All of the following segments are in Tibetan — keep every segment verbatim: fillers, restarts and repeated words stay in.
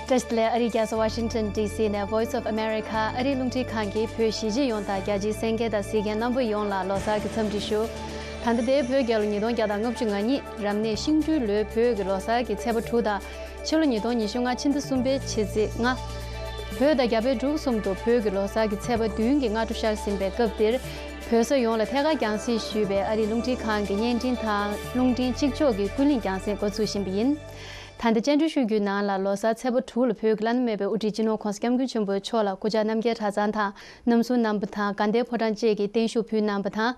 བཀྲ་ཤིས་བདེ་ལེགས། ཨ་རིའི་རྒྱལ་ས་ཝ་ཤིང་ཊོན་ཌི་སི་ནས་Voice of America ཨ་རིའི་རླུང་འཕྲིན་ཁང་གིས་བོད་གཞིས་བྱེས་ཡོངས་དང་རྒྱ་ཆེའི་གསན་མཁན་དང་གཟིགས་མཁན་རྣམ་པ་ཡོངས་ལ་ལོ་གསར་གྱི་འཚམས་འདྲི་ཞུ། ད་ལྟ་དེ་བོད་རྒྱལ་ལོ་ཉིས་སྟོང་བརྒྱ་དང་ལྔ་བཅུ་ང་གཉིས་རབ་གནས་ཤིང་སྦྲུལ་ལོའི་བོད་ཀྱི་ལོ་གསར་གྱི་ཚེས་པ་དྲུག་དང་། ཕྱི་ལོ་ཉིས་སྟོང་ཉི་ཤུ་ལྔ་ཕྱི་ཟླ་གསུམ་པའི་ཕྱི་ཚེས་ལྔ། བོད་དང་རྒྱ་བལ་འབྲུག་གསུམ་དུ་བོད་ཀྱི་ལོ་གསར་གྱི་ཚེས་པ་བདུན་གྱི་སྔ་དྲོ་ཤར་ཟིན་པའི་སྐབས་འདིར། བོད་ས་ཡོངས་ལ་ཐད་ཀར་རྒྱང་སྲིང་ཞུས་པའི་ཨ་རིའི་རླུང་འཕྲིན་ཁང་གི་བརྙན་འཕྲིན་དང་རླུང་འཕྲིན་གཅིག་ལྕོགས་ཀྱི་ཀུན་གླེང་རྒྱང་སྲིང་འགོ་ཚུགས་བཞིན་པ་ཡིན། ད་ལྟ་བཅར་འདྲི་ཞུ་རྒྱུའི་ནང་ལ་ལོ་གསར་ཚེས་པ་དྲུག་ལ་བོད་ཀྱི་བླ་ན་མེད་པའི་དབུ་ཁྲིད་སྤྱི་ནོར་༧གོང་ས་༧སྐྱབས་མགོན་ཆེན་པོ་མཆོག་ལ་སྐུ་བཅར་རྣམ་རྒྱལ་གྲྭ་ཚང་དང་རྣམ་གསུམ་རྣམ་པ་དང་དགའ་ལྡན་ཕོ་བྲང་བཅས་ཀྱིས་བརྟན་བཞུགས་ཕུལ་གནང་བ་དང་།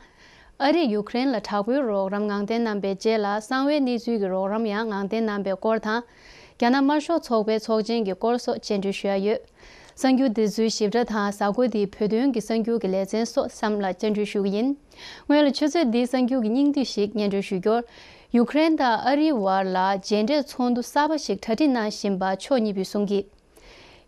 ཨ་རིས་ཡུ་ཀེ་རེན་ལ་དྲག་པོའི་རོགས་རམ་ངང་བསྟན་གནང་པའི་རྗེས་ལ་གསང་བའི་གནས་ཚུལ་གྱི་རོགས་རམ་ཡང་ངང་བསྟན་གནང་པའི་སྐོར་དང་། རྒྱ་ནག་དམར་ཤོག་ཚོགས་པའི་ཚོགས་ཆེན་གྱི་སྐོར་སོགས་བཅར་འདྲི་ཞུ་ཡ་ཡོད། གསར་འགྱུར་འདི་ཚོའི་ཞིབ་ཕྲ་དང་གཟའ་འཁོར་འདིའི་བོད་དོན་གྱི་གསར་འགྱུར་གྱི་ལེ་ཚན་སོགས་གསུམ་ལ་བཅར་འདྲི་ཞུ་གི་ཡིན། སྔོན་ལ་ཆུ་ཚོད་འདིའི་གསར་འགྱུར་གྱི་སྙིང་བསྡུས་ཤིག་སྙན་སྒྲོན་ཞུ་རྒྱུར། ཡུ་ཀེ་རེན་དང་ཨ་རིའི་བར་ལ་མཇལ་འཕྲད་ཚོགས་འདུ་གསར་པ་ཞིག་གྲ་སྒྲིག་གནང་བཞིན་པ་ཕྱོགས་གཉིས་པོས་གསུངས་ཀྱིས།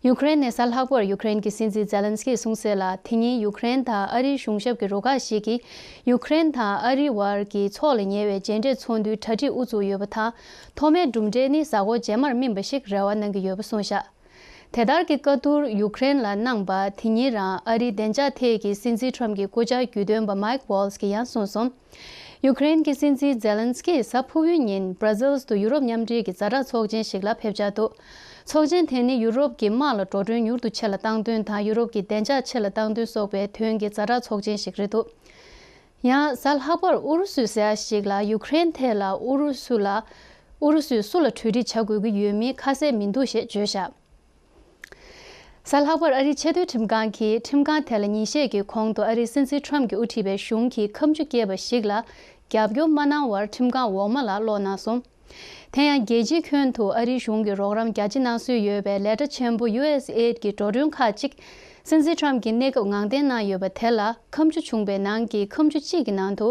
ཡུ་ཀེ་རེན་ནས་གཟའ་ལྷག་པར་ཡུ་ཀེ་རེན་གྱི་སྲིད་འཛིན་ཛེ་ལན་སི་ཀིས་གསུངས་གསལ་ལ། དེ་ཉིན་ཡུ་ཀེ་རེན་དང་ཨ་རིའི་གཞུང་ཞབས་ཀྱི་རུ་ཁག་ཞིག་གིས་ཡུ་ཀེ་རེན་དང་ཨ་རིའི་བར་གྱི་འཚོགས་ལ་ཉེ་བའི་མཇལ་འཕྲད་ཚོགས་འདུའི་གྲ་སྒྲིག་དབུ་བཙུགས་ཡོད་པ་དང་། ཐོག་མའི་གྲུབ་འབྲས་ནི་གཟའ་འཁོར་རྗེས་མར་སྨིན་པ་ཞིག་རེ་བ་གནང་གི་ཡོད་པ་གསུངས་བཞག་དེ་ལྟར་གྱི་བཀའ་བསྡུར་ཡུ་ཀེ་རེན་ལ་གནང་པ་དེ་ཉིན་རང་ཨ་རིའི་བདེ་འཇགས་ཐད་ཀྱི་སྲིད་འཛིན་ཁྲོམ་གྱི་སྐུ་བཅར་རྒྱུད་སྟོན་པ་མའིག་ཝོལ་ཛི་གིས་ཡང་གསུངས་སོང་། ཡུ་ཀེ་རེན་གྱི་སྲིད་འཛིན་ཛེ་ལན་སི་ཀིས་གཟའ་ཕུར་བུའི་ཉིན་སྦྲ་སིལ་དུ་ཡུ་རོབ་མཉམ་འབྲེལ་གྱི་ཛ་དྲག་ཚོགས་ཆེན་ཞིག་ལ་ཕེབས་འཆར་འདུག་ཚོགས་ཆེན་དེ་ནི་ཡུ་རོབ་ཀྱི་དམག་ལ་འགྲོ་གྲོན་མྱུར་དུ་ཆེ་ལ་བཏང་དོན་དང་ཡུ་རོབ་ཀྱི་བདེ་འཇགས་ཆེ་ལ་བཏང་དོན་སོགས་པའི་དོན་གྱི་ཛ་དྲག་ཚོགས་ཆེན་ཞིག་རེད་འདུག་ཡང་གཟའ་ལྷག་པར་ཨུ་རུ་སུས་ཟེར་ཡ་ཞིག་ལ་ཡུ་ཀེ་རེན་ཐད་ལ་ཨུ་རུ་སུ་ལ་ཨུ་རུ་སུས་སུ་ལ་གྲོས་འགྲིག་བྱ་དགོས་ཀྱི་ཡོད་མིན་ཁ་གསལ་མི་འདུག་ཞེས་བརྗོད་བཞག་གཟའ་ལྷག་པར་ཨ་རིའི་ཆེས་མཐོའི་ཁྲིམས་ཁང་གིས་ཁྲིམས་ཁང་དེ་ལ་ཉིན་ཤས་ཀྱི་གོང་དུ་ཨ་རིའི་སྲིད་འཛིན་ཁྲོམ་གྱིས་དབུ་ཁྲིད་པའི་གཞུང་གིས་ཁ་མཆུ་སྐྱེས་པ་ཞིག་ལ་རྒྱབ་སྐྱོར་མ་གནང་བར་ཁྲིམས་ཁང་འོག་མ་ལ་སློག་གནང་སོང་། དེ་ཡང་རྒྱལ་སྤྱིའི་ཁྱོན་དུ་ཨ་རིའི་གཞུང་གིས་རོགས་རམ་རྒྱ་ཆེ་གནང་སྲོལ་ཡོད་པའི་ལས་གྲྭ་ཆེན་པོ་ཡུ་ཨེས་ཨེ་ཌི་གི་འགྲོ་གྲོན་ཁག་ཅིག་སྲིད་འཛིན་ཁྲོམ་གྱིས་གནས་སྐབས་ངང་བསྟན་གནང་ཡོད་པ་དེ་ལ་ཁ་མཆུ་བྱུང་པའི་ནང་གི་ཁ་མཆུ་གཅིག་གི་ནང་དུ་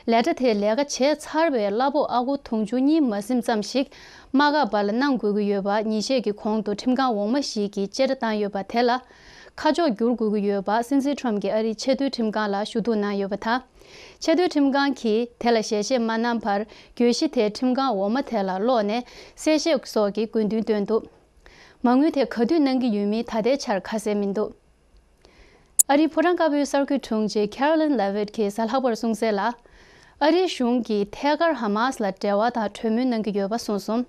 ལས་གྲྭ་དེས་ལས་ཀ་བྱས་ཚར་བའི་གླ་ཕོགས་ཨ་སྒོར་དུང་ཕྱུར་གཉིས་མ་ཟིན་ཙམ་ཞིག་དམག་སྒར་བར་ལ་གནང་དགོས་ཀྱི་ཡོད་པ་ཉིན་ཤས་ཀྱི་གོང་དུ་ཁྲིམས་ཁང་འོག་མ་ཞིག་གིས་བཅད་ཁྲ་བཏང་ཡོད་པ་དེ་ལ་ཁ་ཕྱོགས་བསྒྱུར་དགོས་ཀྱི་ཡོད་པ་སྲིད་འཛིན་ཁྲོམ་གྱིས་ཨ་རིའི་ཆེས་མཐོའི་ཁྲིམས་ཁང་ལ་ཞུ་གཏུག་གནང་ཡོད་པ་དང་། ཆེས་མཐོའི་ཁྲིམས་ཁང་གིས་དེ་ལ་ཞལ་བཞེས་མ་གནང་བར་གྱོད་གཞི་དེ་ཁྲིམས་ཁང་འོག་མ་དེ་ལ་སློག་ནས་གསལ་བཤད་སོགས་ཀྱི་དགོས་འདུན་བཏོན་འདུག་མ་དངུལ་དེ་ག་དུས་གནང་གི་ཡོད་མིན་ད་ལྟའི་ཆར་ཁ་གསལ་མི་འདུག་ཨ་རིའི་ཕོ་བྲང་དཀར་པོའི་གསར་འགོད་དྲུང་ཆེ་ཁེ་རོ་ལིན་ལེ་ཝིད་ཀྱིས་གཟའ་ལྷག་པར་གསུངས་གསལ་ལ། ཨ་རིའི་གཞུང་གིས་ཐད་ཀར་ཧ་མཱས་ལ་འབྲེལ་བ་དང་གྲོས་མོལ་གནང་གི་ཡོད་པ་གསུངས་སོང་།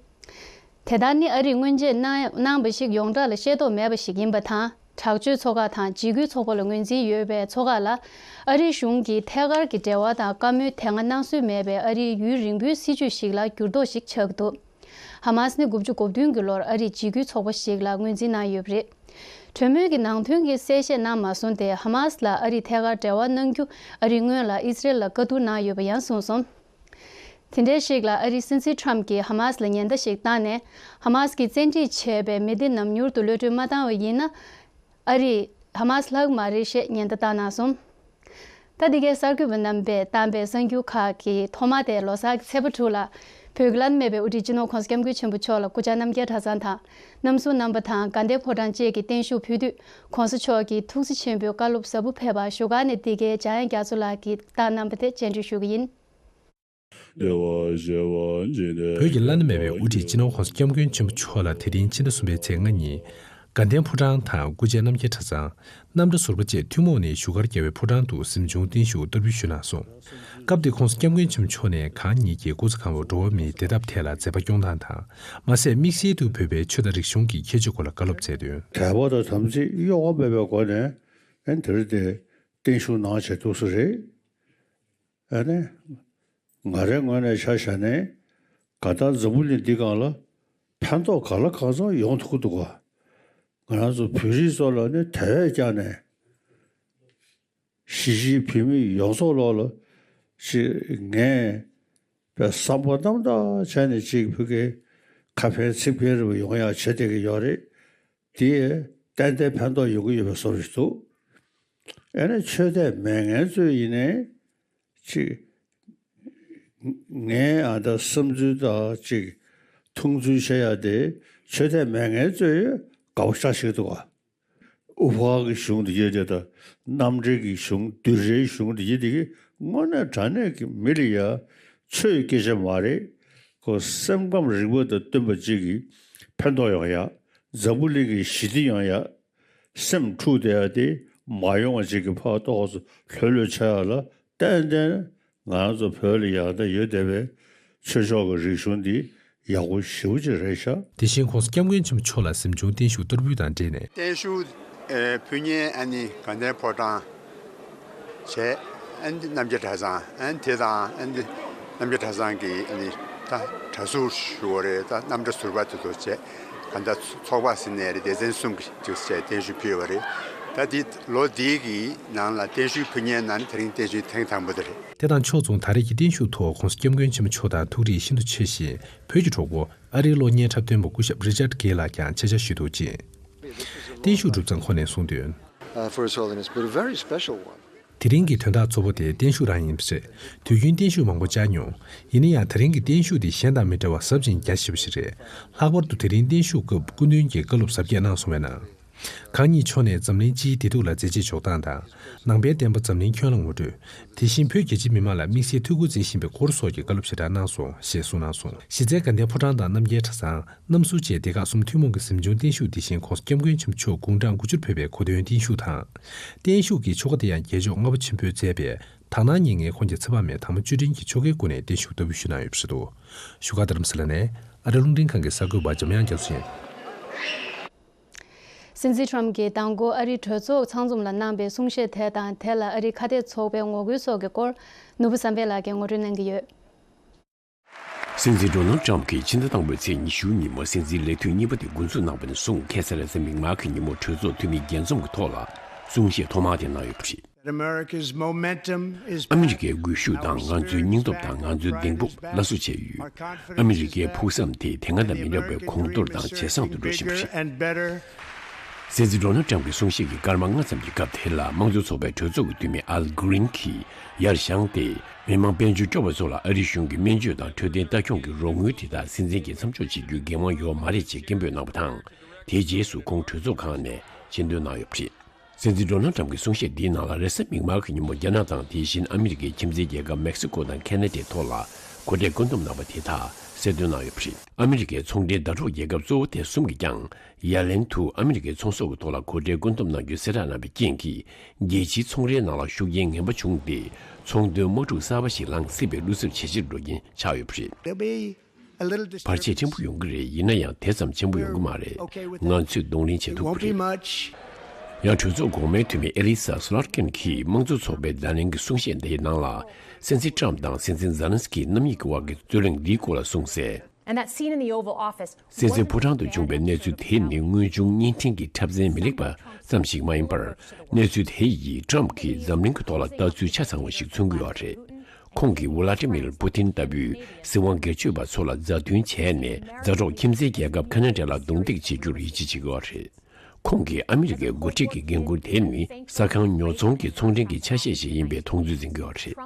དེ་ལྟར་ནི་ཨ་རིས་སྔོན་ཆད་གནང་གནང་བ་ཞིག་ཡོངས་གྲགས་ལ་ཤེས་རྟོགས་མེད་པ་ཞིག་ཡིན་པ་དང་། དྲག་སྤྱོད་ཚོགས་ཁག་དང་འཇིགས་སྐུལ་ཚོགས་པ་ལ་ངོས་འཛིན་ཡོད་པའི་ཚོགས་ཁག་ལ་ཨ་རིའི་གཞུང་གིས་ཐད་ཀར་གྱི་འབྲེལ་བ་དང་བཀའ་མོལ་དེ་སྔ་གནང་སྲོལ་མེད་པའི་ཨ་རིའི་ཡུན་རིང་པོའི་སྲིད་བྱུས་ཤིག་ལ་འགྱུར་ལྡོག་ཞིག་ཆགས་འདུག་ཧ་མཱས་ནི་དགུ་བཅུ་གོ་བདུན་གྱི་ལོར་ཨ་རིའི་འཇིགས་སྐུལ་ཚོགས་པ་ཞིག་ལ་ངོས་འཛིན་གནང་ཡོད་པ་རེད། གྲོས་མོལ་གྱི་ནང་དོན་གྱི་གསལ་བཤད་གནང་མ་སོང་སྟེ། ཧ་མཱས་ལ་ཨ་རིས་ཐད་ཀར་འབྲེལ་བ་གནང་རྒྱུ་ཨ་རིས་སྔོན་ལ་ཨི་སི་རེལ་ལ་བཀའ་བསྡུར་གནང་ཡོད་པ་ཡང་གསུངས་སོང་། དེ་འདྲའི་ཞིག་ལ་ཨ་རིའི་སྲིད་འཛིན་ཁྲོམ་གྱིས་ཧ་མཱས་ལ་ཉེན་བརྡ་ཞིག་བཏང་ནས། ཧ་མཱས་ཀྱིས་བཙན་ཁྲིད་བྱས་པའི་མི་སྡེ་རྣམས་མྱུར་དུ་གློད་གྲོལ་མ་བཏང་བ་ཡིན་ན། ཨ་རིས་ཧ་མཱས་ལྷག་མ་རེད་ཞེས་ཉེན་བརྡ་བཏང་གནང་སོང་། ད་འདི་གའི་གསར་འགོད་པ་རྣམ་པས་བཏང་པའི་གསར་འགྱུར་ཁག་གི་ཐོག་མ་དེ་ལོ་གསར་གྱི་ཚེས་པ་དྲུག་ལ་བོད་ཀྱི་བླ་ན་མེད་པའི་དབུ་ཁྲིད་སྤྱི་ནོར་༧གོང་ས་༧སྐྱབས་མགོན་ཆེན་པོ་མཆོག་ལ་སྐུ་བཅར་རྣམ་རྒྱལ་གྲྭ་ཚང་དང་། རྣམ་གསུམ་རྣམ་པ་དང་དགའ་ལྡན་ཕོ་བྲང་བཅས་ཀྱིས་བརྟན་བཞུགས་ཕུལ་དུས། ༸གོང་ས་མཆོག་གིས་ཐུགས་རྗེ་ཆེན་པོའི་བཀའ་སློབ་ཟབ་པོ་ཕེབས་པར་བཞུགས་སྒར་ནས་འདི་གའི་འཇམ་དབྱངས་རྒྱ་མཚོ་ལགས་ཀྱིས་བཏང་གནང་བ་དེ་བཅར་འདྲི་ཞུ་གི་ཡིན། བོད་ཀྱི་བླ་ན་མེད་པའི་དབུ་ཁྲིད་སྤྱི་ནོར་༸གོང་ས་༸སྐྱབས་མགོན་ཆེན་པོ་མཆོག་ལ་དེ་རིང་ཕྱི་ཟླ་གསུམ་པའི་ཚེས་ལྔ་ཉིན། དགའ་ལྡན་ཕོ་བྲང་དང་སྐུ་བཅར་རྣམ་རྒྱལ་གྲྭ་ཚང་། རྣམ་གྲྭ་ཟུར་པ་བཅས་ཐུན་མོང་ནས་བཞུགས་སྒར་རྒྱལ་བའི་ཕོ་བྲང་དུ་གཟིམ་ཆུང་བརྟན་བཞུགས་བསྟར་འབུལ་ཞུས་གནང་སོང་། སྐབས་དེར་༸གོང་ས་༸སྐྱབས་མགོན་ཆེན་པོ་མཆོག་ནས་གང་ཉིད་ཀྱི་སྐུ་ཚེ་གང་བོར་འགྲོ་བ་མིའི་བདེ་ཐབས་ཐད་ལ་མཛད་པ་སྐྱོང་སྟངས་དང་། མ་ཟད་དམིགས་བསལ་དུ་བོད་པའི་ཆོས་དང་རིག་གཞུང་གི་ཁྱད་ཆོས་སྐོར་ལ་བཀའ་སློབ་སྩལ་དོན། དད་པ་དང་དམ་ཚིག་གཡོ་བ་མེད་པའི་སྒོ་ནས་ཨེ་འདིར་དེ་བརྟན་བཞུགས་གནང་བྱས་འདུག་ས་རེད། ཨ་ནི། ང་རའི་ངོས་ནས་ཆ་བཞག་ནས་ག་ད་འཛམ་བུ་གླིང་འདི་སྒང་ལ་ཕན་ཐོགས་ག་ལ་གང་འཚམ་ཡོང་ཐུབ་ཀྱི་འདུག་ག་ང་རང་ཚོ་བོད་རིགས་ཚོ་ལ་ནི་དེ་བས་ཀྱང་ནས་གཞིས་བྱེས་བོད་མི་ཡོངས་རྫོགས་ལོག་ལ་ཅིག་ངས་པའི་བསམ་པ་རྣམ་དག་བྱས་ནས་ཅིག་ཕ་གིའི་ཁ་ཕན་ཚིག་ཕན་རེ་བ་ཡོང་ཡག་བྱེད་བསྡད་ཀྱི་ཡོད་རེད། དེས་ཏན་ཏན་ཕན་ཐོགས་ཡོང་གི་ཡོད་པའི་བཟོ་འདྲ་ཞིག་འདུག་ཨ་ནི་ཆོས་དད་མེད་མཁན་ཚོས་ཡིན་ནའི་ཅིག་ངའི་ཨ་ད་བསམ་ཚུལ་དང་ཅིག་མཐོང་ཚུལ་བཤད་ཡ་དེ་ཆོས་དད་མེད་མཁན་ཚོས་དགའ་པོ་ཞེ་དྲག་བྱེད་ཀྱི་འདུག་ག་དབུ་ཕར་གྱི་གཞུང་དེ་ཡོད་དེ་དང་རྣམ་འགྲེལ་གྱི་གཞུང་བསྡུས་གྲྭའི་གཞུང་དེ་ཡོད་དེ་གི་དངོས་གནས་དྲང་གནས་ཀྱི་མི་ལ་ཡ་ཆོས་ཀྱི་སྐད་ཆ་མ་རེད། ཁོ་སེམས་ཁམས་རིག་པ་དང་བསྟུན་པ་ཅིག་གིས་ཕན་ཐོགས་ཡོང་ཡ། འཛམ་བུ་གླིང་གི་ཞི་བདེ་ཡོང་ཡ། སེམས་འཁྲུག་བསྡད་ཡ་དེ་མ་ཡོང་བ་ཅིག་གི་ཕར་ཏོག་ཙམ་ལྷོད་ལྷོད་ཆགས་ཡ་ལ་ཏན་ཏན་ང་རང་ཚོ་བོད་ལ་ཡག་བསྡད་ཡོད་བསྡད་པའི་ཆོས་ཕྱོགས་ཀྱི་རིག་གཞུང་འདི་ཡག་པོ་ཞེ་པོ་ཅིག་རེད་ཤག་དེ་བཞིན་༸གོང་ས་༸སྐྱབས་མགོན་ཆེན་པོ་མཆོག་ལ་གཟིམ་ཆུང་བརྟན་བཞུགས་གཏོར་འབུལ་དང་འབྲེལ་ནས། བརྟན་བཞུགས་ཨེ་ཕུལ་མཁན་ཨ་ནི་དགའ་ལྡན་ཕོ་བྲང་བྱས། ཨ་ནི་རྣམ་རྒྱལ་གྲྭ་ཚང་། ཨ་ནི་དེ་དང་ཨ་ནི་རྣམ་རྒྱལ་གྲྭ་ཚང་གི་ཨ་ནི་ད་གྲྭ་ཟུར་ཞུ་བ་རེད། ད་རྣམ་གྲྭ་ཟུར་པ་དེ་ཚོ་བྱས། ག་འདྲ་ཚོགས་པ་ཟིན་ནས་རེད། སྡེ་ཚན་གསུམ་གྱི་ཅིག་བྱས་བརྟན་བཞུགས་ཕུལ་བ་རེད། ད་འདི་ལོ་འདིའི་གི་ནང་ལ་བརྟན་བཞུགས་ཕུལ་མཁན་ནང་ནས་དེ་རིང་བརྟན་བཞུགས་ཐེངས་དང་པོ་དེ་རེད། དེ་དང་ཕྱོགས་མཚུངས་ད་རེས་ཀྱི་བརྟན་བཞུགས་ཐོག་༸གོང་ས་༸སྐྱབས་མགོན་ཆེན་པོ་མཆོག་དང་ཐུགས་རེ་ཤིན་ཏུ་ཆེ་ཞིང་། བོད་ཀྱི་གྲོགས་པོ་ཨ་རིའི་གློག་བརྙན་འཁྲབ་སྟོན་པ་སྐུ་ཞབས་རི་ཅར་གྷེ་ལགས་ཀྱང་ཆེད་བཅར་ཞུས་འདུག་ཅེས་བརྟན་བཞུགས་གྲུབ་མཚམས་ཁོ་ནས་གསུངས་དོན། Uh, for His Holiness, but a very special one. དེ་རིང་གི་དོན་དག་གཙོ་བོ་དེ་བརྟན་བཞུགས་རང་ཡིན་པ་རེད། དུས་རྒྱུན་བརྟན་བཞུགས་མང་པོ་བཅར་མྱོང་། ཡིན་ན་ཡང་དེ་རིང་གི་བརྟན་བཞུགས་དེ་གཞན་དང་མི་འདྲ་བ་ཟབ་ཅིང་རྒྱ་ཆེ་བ་ཞིག་རེད། ལྷག་པར་དུ་དེ་རིང་བརྟན་བཞུགས་སྐབས་སྐུ་མདུན་གྱིས་བཀའ་སློབ་ཟབ་རྒྱས་གནང་སོང་བས་ན། གང་ཉིད་མཆོག་ནས་འཛམ་གླིང་སྤྱིའི་བདེ་སྡུག་ལ་མཛད་རྗེས་འཇོག་སྟངས་དང་། ནང་པའི་བསྟན་པ་འཛམ་གླིང་ཁྱོན་ལ་ངོ་སྤྲོད། དེ་བཞིན་བོད་རྒྱ་ཆེའི་མི་མང་ལ་དམིགས་བསལ་ཐུགས་ཁུར་འཛིན་བཞིན་པའི་སྐོར་སོགས་ཀྱི་བཀའ་སློབ་ཞེ་དྲག་གནང་སོང་ཞེས་གསུངས་གནང་སོང་། གཞི་རྩའི་དགའ་ལྡན་ཕོ་བྲང་དང་རྣམ་རྒྱལ་གྲྭ་ཚང་། གནམ་ཟུར་བཅས་སྡེ་ཁག་གསུམ་ཐུན་མོང་གི་གཟིམ་ཆུང་བརྟན་བཞུགས་འདི་བཞིན་༸གོང་ས་༸སྐྱབས་མགོན་ཆེན་པོ་མཆོག་དགུང་གྲངས་དགུ་བཅུར་ཕེབས་པའི་གོ་སྟོན་བརྟན་བཞུགས་དང་། བརྟན་བཞུགས་ཀྱི་ཆོ་ག་དེ་ཡང་རྒྱལ་མཆོག་ལྔ་པ་ཆེན་པོས་མཛད་པའི་དག་སྣང་བརྙན་ལྔའི་འཁོར་གྱི་ཚེ་དཔག་མེད་དང་པོ་བཅུ་དྲན་གྱི་ཆོ་གའི་སྒོ་ནས་བརྟན་བཞུགས་གཏོར་འབུལ་ཞུས་གནང་ཡོད་པ་རེད་འདུག་བཞུགས་སྒར་རྡ་རམ་ས་ལ་ནས་ཨ་རི་རླུང་འཕྲིན་ཁང་གི་གསར་འགོད་པ་འཇམ་དབྱངས་རྒྱ་མཚོ་ཡིན། སྲིད་འཛིན་ཊམ་གྱིས་མདང་དགོང་ཨ་རིའི་གྲོས་ཚོགས་ཚང་འཛོམས་ལ་གནང་པའི་གསུང་བཤད་དེ་དང་དེ་ལ་ཨ་རིའི་ཁ་གཏད་ཚོགས་པའི་ངོ་རྒོལ་སོགས་ཀྱི་སྐོར་ནོར་བུ་བསམ་འཕེལ་ལགས་ཀྱིས་ངོ་སྤྲོད་གནང་གི་ཡོད། སྲིད་འཛིན་ཌོ་ནལ་ཊམ་གྱིས་ཕྱི་ཟླ་དང་པོའི་ཚེས་ཉི་ཤུ་ཉིན་མོ་སྲིད་འཛིན་ལས་དུས་གཉིས་པ་དེ་འགོ་འཛུགས་གནང་བ་ནས་བཟུང་ཁ་སང་རེས་གཟའ་མིག་དམར་གྱི་ཉིན་མོ་གྲོས་ཚོགས་འཐུས་མི་བརྒྱད་འཛོམས་ཀྱི་ཐོག་ལ་གསུང་བཤད་ཐོག་མ་དེ་གནང་ཡོད་པ་རེད། America's momentum is ཨ་མི་རི་ཀའི་སྒུལ་ཤུགས་དང་ང་ཚོའི་སྙིང་སྟོབས་དང་ང་ཚོའི་གདེང་སྤོབས་སླར་གསོ་བྱས་ཡོད། ཨ་མི་རི་ཀའི་ཕུགས་བསམ་དེ་དེ་སྔ་དང་མི་འདྲ་བའི་གོང་མཐོར་དང་ཇེ་བཟང་དུ་འགྲོ་བཞིན་པ་རེད། And better. སྲིད་འཛིན་ཌོ་ནལ་ཊམ་གྱི་གསུང་བཤད་ཀྱི་སྐར་མ་ལྔ་ཙམ་གྱི་སྐབས་དེ་ལ་དམངས་གཙོ་ཚོགས་པའི་གྲོས་ཚོགས་ཀྱི་འཐུས་མི་ཨལ་གྷི་རིན་གྱིས་ཡར་བཞེངས་ཏེ། མི་མང་དཔལ་འབྱོར་སྐྱོ་བ་ཚོ་ལ་ཨ་རིའི་གཞུང་གིས་སྨན་བཅོས་དང་འཕྲོད་བསྟེན་ལྟ་སྐྱོང་གི་རོགས་དངུལ་དེ་དག་སྲིད་འཛིན་གྱིས་མཚམས་འཇོག་བྱེད་རྒྱུའི་འགན་དབང་ཡོད་མ་རེད་ཅེས་སྐད་འབོད་གནང་བ་དང་། དེའི་རྗེས་སུ་ཁོང་གྲོས་ཚོགས་ཁང་ནས་ཕྱིར་འདོན་གནང་ཡོད་པ་རེད། སྲིད་འཛིན་ཌོ་ནལ་ཊམ་གྱི་གསུང་བཤད་འདིའི་ནང་ལ་རེས་གཟའ་མིག་དམར་གྱི་ཉིན་མོ་རྒྱ་ནག་དང་དེ་བཞིན་ཨ་མི་རི་ཀའི་ཁྱིམ་མཚེས་རྒྱལ་ཁབ་མེག་སི་ཀོ་དང་ཁེ་ན་ཌའི་ཐོག་ལ་གོ་གྲས་བཀོད་འདོམས་གནང་བ་དེ་དག་གསལ་སྟོན་གནང་ཡོད་པ་རེད། ཨ་མི་རི་ཀའི་ཚོང་འབྲེལ་ཟླ་གྲོགས་རྒྱལ་ཁབ་གཙོ་བོ་དེ་གསུམ་གྱིས་ཀྱང་ཡ་ལན་དུ་ཨ་མི་རི་ཀའི་ཚོང་ཟོག་གི་ཐོག་ལ་གོ་གྲས་བཀོད་འདོམས་གནང་རྒྱུའི་གསལ་བསྒྲགས་གནང་བའི་རྐྱེན་གྱིས། རྒྱལ་སྤྱིའི་ཚོང་རའི་ནང་ལ་ཤུགས་རྐྱེན་ངན་པ་བྱུང་སྟེ། ཚོང་དོན་དམག་འཁྲུག་གསར་པ་ཞིག་ལངས་སྲིད་པའི་བློ་འཚབ་ཇེ་ཆེར་འགྲོ་རྐྱེན་ཆགས་ཡོད་པ་རེད། There'll be a little བར་ཆད་ཆེན་པོ་ཡོང་གི་རེད། ཡིན་ན་ཡང་དེ་ཙམ་ཆེན་པོ་ཡོང་གི་མ་རེད། ང་ཚོས་གདོང་ལེན་བྱེད་ཐུབ་ཀྱི་རེད། ཡང་གྲོས་ཚོགས་འགོ་མའི་འཐུས་མི་ཨེ་ལི་ས་སུ་ལར་ཀིན་གྱིས་དམངས་གཙོ་ཚོགས་པའི་བརྡ་ལན་གྱི་གསུང་བཤད་འདིའི་ནང་ལ། སྲིད་འཛིན་ཊམ་དང་སྲིད་འཛིན་ཛེ་ལན་སི་ཀི་རྣམ་གཉིས་ཀྱི་དབར་གྱི་རྩོད་གླེང་འདིའི་སྐོར་ལ་གསུངས་གསལ། And that scene in the Oval Office སྲིད་འཛིན་ཕོ་བྲང་དུ་བྱུང་བའི་གནས་ཚུལ་དེ་ནི་དངོས་བྱུང་བརྙན་འཕྲིན་གྱི་འཁྲབ་ཚན་མི་ལེགས་པ་ཙམ་ཞིག་མ་ཡིན་པར། གནས་ཚུལ་དེ་ཡིས་ཊམ་གྱིས་འཛམ་གླིང་གི་ཐོག་ལ་ལྟ་ཚུལ་ཆ་ཚང་བ་ཞིག་མཚོན་གྱི་ཡོད་རེད། ཁོང་གིས་ཝ་ལ་ཏི་མིར་པུ་ཏིན་ལྟ་བུའི་སྲིད་དབང་སྒེར་གཅོད་པ་ཚོ་ལ་མཛའ་མཐུན་བྱས་ནས། མཛའ་གྲོགས་ཁྱིམ་མཚེས་རྒྱལ་ཁབ་ཁ་ན་ཌ་ལ་རྡུང་རྡེག་བྱེད་རྒྱུར་ཡིད་ཆེས་བྱེད་ཀྱི་ཡོད་རེད། ཁོང་གིས་ཨ་མི་རི་ཀའི་འགོ་ཁྲིད་ཀྱི་འགན་འཁུར་དེ་ནི་ས་ཁང་ཉོ་ཚོང་གི་ཚོང་འབྲེལ་གྱི་ཆ་ཤས་ཤིག་ཡིན་པའི་མཐོང་ཚུལ་འཛིན་གྱི་ཡོད་རེད།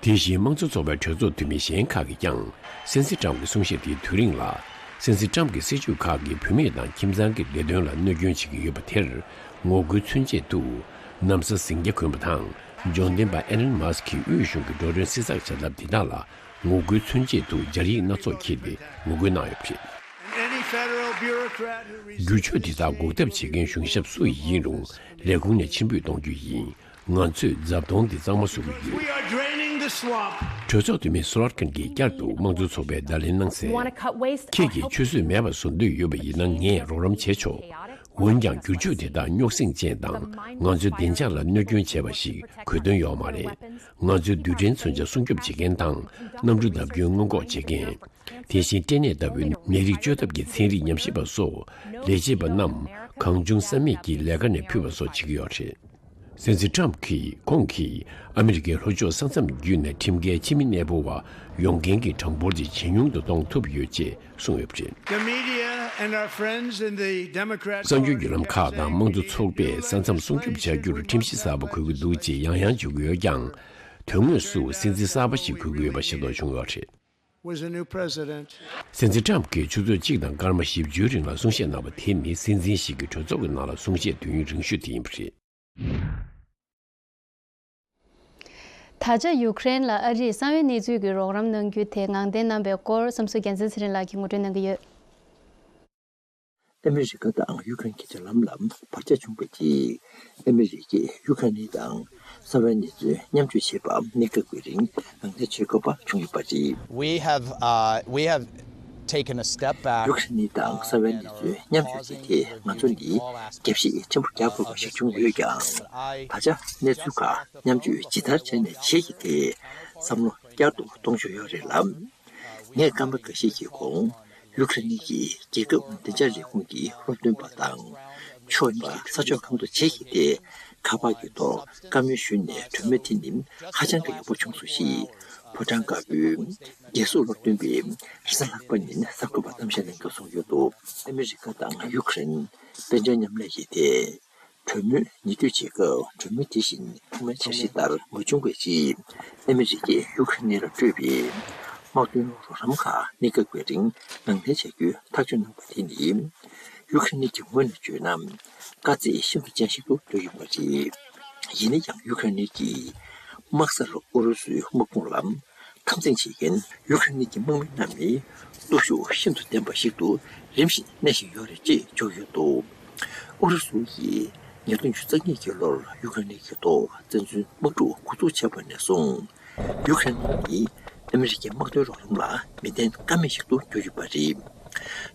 དེ་བཞིན་དམངས་གཙོ་ཚོགས་པའི་གྲོས་ཚོགས་འཐུས་མི་གཞན་ཁག་གིས་ཀྱང་སྲིད་འཛིན་ཊམ་གྱི་གསུང་བཤད་དེའི་དུས་རིང་ལ། སྲིད་འཛིན་ཊམ་གྱི་སྲིད་ཇུས་ཁག་གིས་བུད་མེད་དང་ཁྱིམ་ཚང་གི་བདེ་དོན་ལ་གནོད་སྐྱོན་བྱེད་ཀྱི་ཡོད་པ་དེར་ངོ་རྒོལ་མཚོན་ཆེད་དུ། ན་བཟའ་ཟིང་སྐྱ་གོན་པ་དང་འབྱོར་ལྡན་པ་ཨེ་ལན་མཱ་སི་ཀིས་དབུས་གཞུང་གི་འགྲོ་གྲོན་བསྲི་ཚགས་བྱ་ཐབས་དེ་དག་ལ་ངོ་རྒོལ་མཚོན་ཆེད་དུ་སྦྱར་ཡིག་སྣ་ཚོགས་འཁྱེར་ཏེ་ངོ་རྒོལ་གནང་ཡོད་པ་རེད། Any federal bureaucrat who resents བསྒྱུར་བཅོས་འདི་དག་འགོག་ཐབས་བྱེད་མཁན་གཞུང་ཞབས་སུ་ཡིན་རུང་ལས་ཁུངས་ནས་ཕྱིར་འབུད་གཏོང་རྒྱུ་ཡིན། ང་ཚོས་རྫབ་དོང་འདི་གཙང་མ་བཟོ་གི་ཡོད། We are draining the swamp. གྲོས་ཚོགས་འཐུས་མི་སུ་ལར་ཀིན་གྱིས་བསྐྱར་དུ་དམངས་གཙོ་ཚོགས་པའི་བརྡ་ལན་གནང་གསལ། Want to cut waste? ཁྱེད་ཀྱིས་ཆུ་ཚོད་མེད་པ་བཟོ་འདོད་ཡོད་པ་ཡིན་ན་ངས་རོགས་རམ་བྱེད་ཆོག་འོན་ཀྱང་བསྒྱུར་བཅོས་དེ་དག་རྙོག་ཟིང་ཅན་དང་ང་ཚོའི་བདེ་འཇགས་ལ་གནོད་སྐྱོན་བྱས་པ་ཞིག་གོ་དོན་ཡོད་མ་རེད། ང་ཚོའི་རྡུལ་ཕྲན་མཚོན་ཆ་སྲུང་སྐྱོབ་བྱེད་མཁན་དང་གནམ་གྲུ་བརྡབ་སྐྱོན་སྔོན་འགོག་བྱེད་མཁན། དེ་བཞིན་སྐྲན་ནད་ལྟ་བུའི་ནད་རིགས་བཅོས་ཐབས་ཀྱི་ཚན་རིག་ཉམས་ཞིབ་པ་སོགས་ལས་བྱེད་པ་རྣམས་གང་བྱུང་བསམ་མེད་ཀྱིས་ལས་ཀ་ནས་ཕུད་པ་སོགས་བྱེད་ཀྱི་ཡོད་རེད། སྲིད་འཛིན་ཊམ་གྱིས་ཁོང་གིས་ཨ་མི་རི་ཀའི་ལྷོ་ཕྱོགས་ས་མཚམས་བརྒྱུད་ནས་ཁྲིམས་འགལ་ཕྱི་མི་གནས་སྤོ་བ་ཡོང་མཁན་གྱི་གྲངས་འབོར་དེ་ཇེ་ཉུང་དུ་གཏོང་ཐུབ་ཡོད་ཅེས་གསུངས་ཡོད་པ་རེད། The media and our friends in the Democrat གསར་འགྱུར་བརྒྱུད་ལམ་ཁག་དང་དམངས་གཙོ་ཚོགས་པས་ས་མཚམས་སྲུང་སྐྱོབ་བྱ་རྒྱུར་ཁྲིམས་གཞི་གསར་པ་དགོས་ཀྱི་འདུག་ཅེས་ཡང་ཡང་བརྗོད་ཀྱི་ཡོད་ཀྱང་། དོན་དངོས་སུ་སྲིད་འཛིན་གསར་པ་ཞིག་དགོས་ཀྱི་ཡོད་པ་ཤེས་རྟོགས་བྱུང་ཡོད་རེད། Was a new president. སྲིད་འཛིན་ཊམ་གྱིས་ཆུ་ཚོད་གཅིག་དང་སྐར་མ་བཞི་བཅུའི་རིང་ལ་གསུང་བཤད་གནང་བ་དེ་ནི་སྲིད་འཛིན་ཞིག་གི་གྲོས་ཚོགས་ཀྱི་ནང་ལ་གསུང་བཤད་དུས་ཡུན་རིང་ཤོས་དེ་ཡིན་པ་རེད། ད་ཆ་ཡུ་ཀེ་རེན་ལ་ཨ་རིས་གསང་བའི་གནས་ཚུལ་གྱི་རོགས་རམ་གནང་རྒྱུ་དེ་ངང་བསྟན་གནང་བའི་སྐོར་བསམ་གཟིགས་རྒྱལ་མཚན་ཚེ་རིང་ལགས་ཀྱིས་ངོ་སྤྲོད་གནང་གི་ཡོད། ཨ་མི་རི་ཀ་དང་ཡུ་ཀེ་རེན་གྱི་འབྲེལ་ལམ་ལ་བར་ཆད་བྱུང་བའི་རྗེས། ཨ་མི་རི་ཀས་ཡུ་ཀེ་རེན་དང་གསང་བའི་གནས་ཚུལ་མཉམ་སྤྱོད་བྱེད་པ་གནས་སྐབས་ཀྱི་རིང་ནང་འདྲེན་བྱེད་དགོས་པ་བྱུང་ཡོད་པ་རེད། We have, uh, we have taken a step back. ཡུ་ཀེ་རེན་དང་གསང་བའི་གནས་ཚུལ་མཉམ་སྤྱོད་བྱེད་ཐད་ང་ཚོ་ནི་རྒྱབ་བཤིག་ཆེན་པོ་རྒྱག་དགོས་པ་ཞིག་བྱུང་ཡོད་ཀྱང་། ད་ཆ་གནས་ཚུལ་ཁག་མཉམ་སྤྱོད་ཇི་ལྟར་བྱས་ནས་བྱེད་ཀྱི་ཐད་བསམ་བློ་བསྐྱར་དུ་གཏོང་བཞིན་ཡོད་རེད་ལ། ངས་སྐར་མ་འགའ་ཤས་ཀྱི་གོང་ཡུ་ཀེ་རེན་གྱི་རྒྱལ་ཁབ་བདེ་འཇགས་ལས་ཁུངས་ཀྱི་སློབ་སྟོན་པ་དང་། ཕྱོགས་གཉིས་ས་ཕྱོགས་གང་དུ་བྱེད་ཀྱི་ཐད་ཁ་པར་གྱི་ཐོག་བཀའ་མོལ་ཞུས་ནས་གྲོས་མོལ་དེ་ནི་ཧ་ཅང་གི་ཡག་པོ་བྱུང་སོང་ཞེས་ཕོ་བྲང་དཀར་པོའི་རྒྱལ་སྲུང་སློབ་སྟོན་པས་རེས་གཟའ་ལྷག་པ་ཉིན་གསར་འགོད་པར་གཏམ་བཤད་གནང་སྐབས་གསུངས་ཡོད་འདུག་ཨ་མི་རི་ཀ་དང་ཡུ་ཀེ་རེན་དཔལ་འབྱོར་མཉམ་ལས་ཀྱི་ཐད། གྲོས་མོལ་ཉེ་སྡུད་བྱེད་སྐབས་གྲོས་མོལ་དེ་བཞིན་ཐོག་མའི་འཆར་གཞི་ལྟར་མ་བྱུང་བའི་རྗེས། ཨ་མི་རི་ཀས་ཡུ་ཁ་རེན་ལ་སྤྲོད་པའི་དམག་དོན་རོགས་རམ་ཁག་གནས་སྐབས་ཀྱི་རིང་ནང་འདྲེན་བྱ་རྒྱུའི་ཐག་གཅོད་གནང་བ་དེ་ནི། ཡུ་ཁ་རེན་གྱི་ངོས་ནས་བརྗོད་ན། དཀའ་ཚེགས་ཤིན་ཏུ་ཅན་ཞིག་ཏུ་གྱུར་ཡོད་པ་རེད། ཡིན་ན་ཡང་ཡུ་ཁ་རེན་གྱི་དམག་སར་ཨུ་རུ་སུའི་དམག་དཔུང་ལ། འཐབ་འཛིང་བྱེད་མཁན་ཡུ་ཁ་རེན་གྱི་དམག་མི་རྣམས་ནི་སྟོབས་ཤུགས་ཤིན་ཏུ་ལྡན་པ་ཞིག་ཏུ་རིམ་བཞིན་གནས་བཞིན་ཡོད་རེད་ཅེས་བརྗོད་ཡོད་འདུག་ཨུ་རུ་སུ་ཡིས་ཉིས་སྟོང་ཉི་ཤུ་རྩ་གཉིས་ཀྱི་ལོར་ཡུ་ཁ་རེན་གྱི་ཐོག་བཙན་འཛུལ་དམག་འཁྲུག་འགོ་འཛུགས་བྱས་པ་ནས་བཟུང་། ཡུ་ཁ་རེན་ནི་ཨ་མི་རི་ཀའི་དམག་དོན་རོགས་རམ་ལ་མི་བརྟེན་ཀ་མེད་ཞིག་ཏུ་གྱུར་ཡོད་པ་རེད།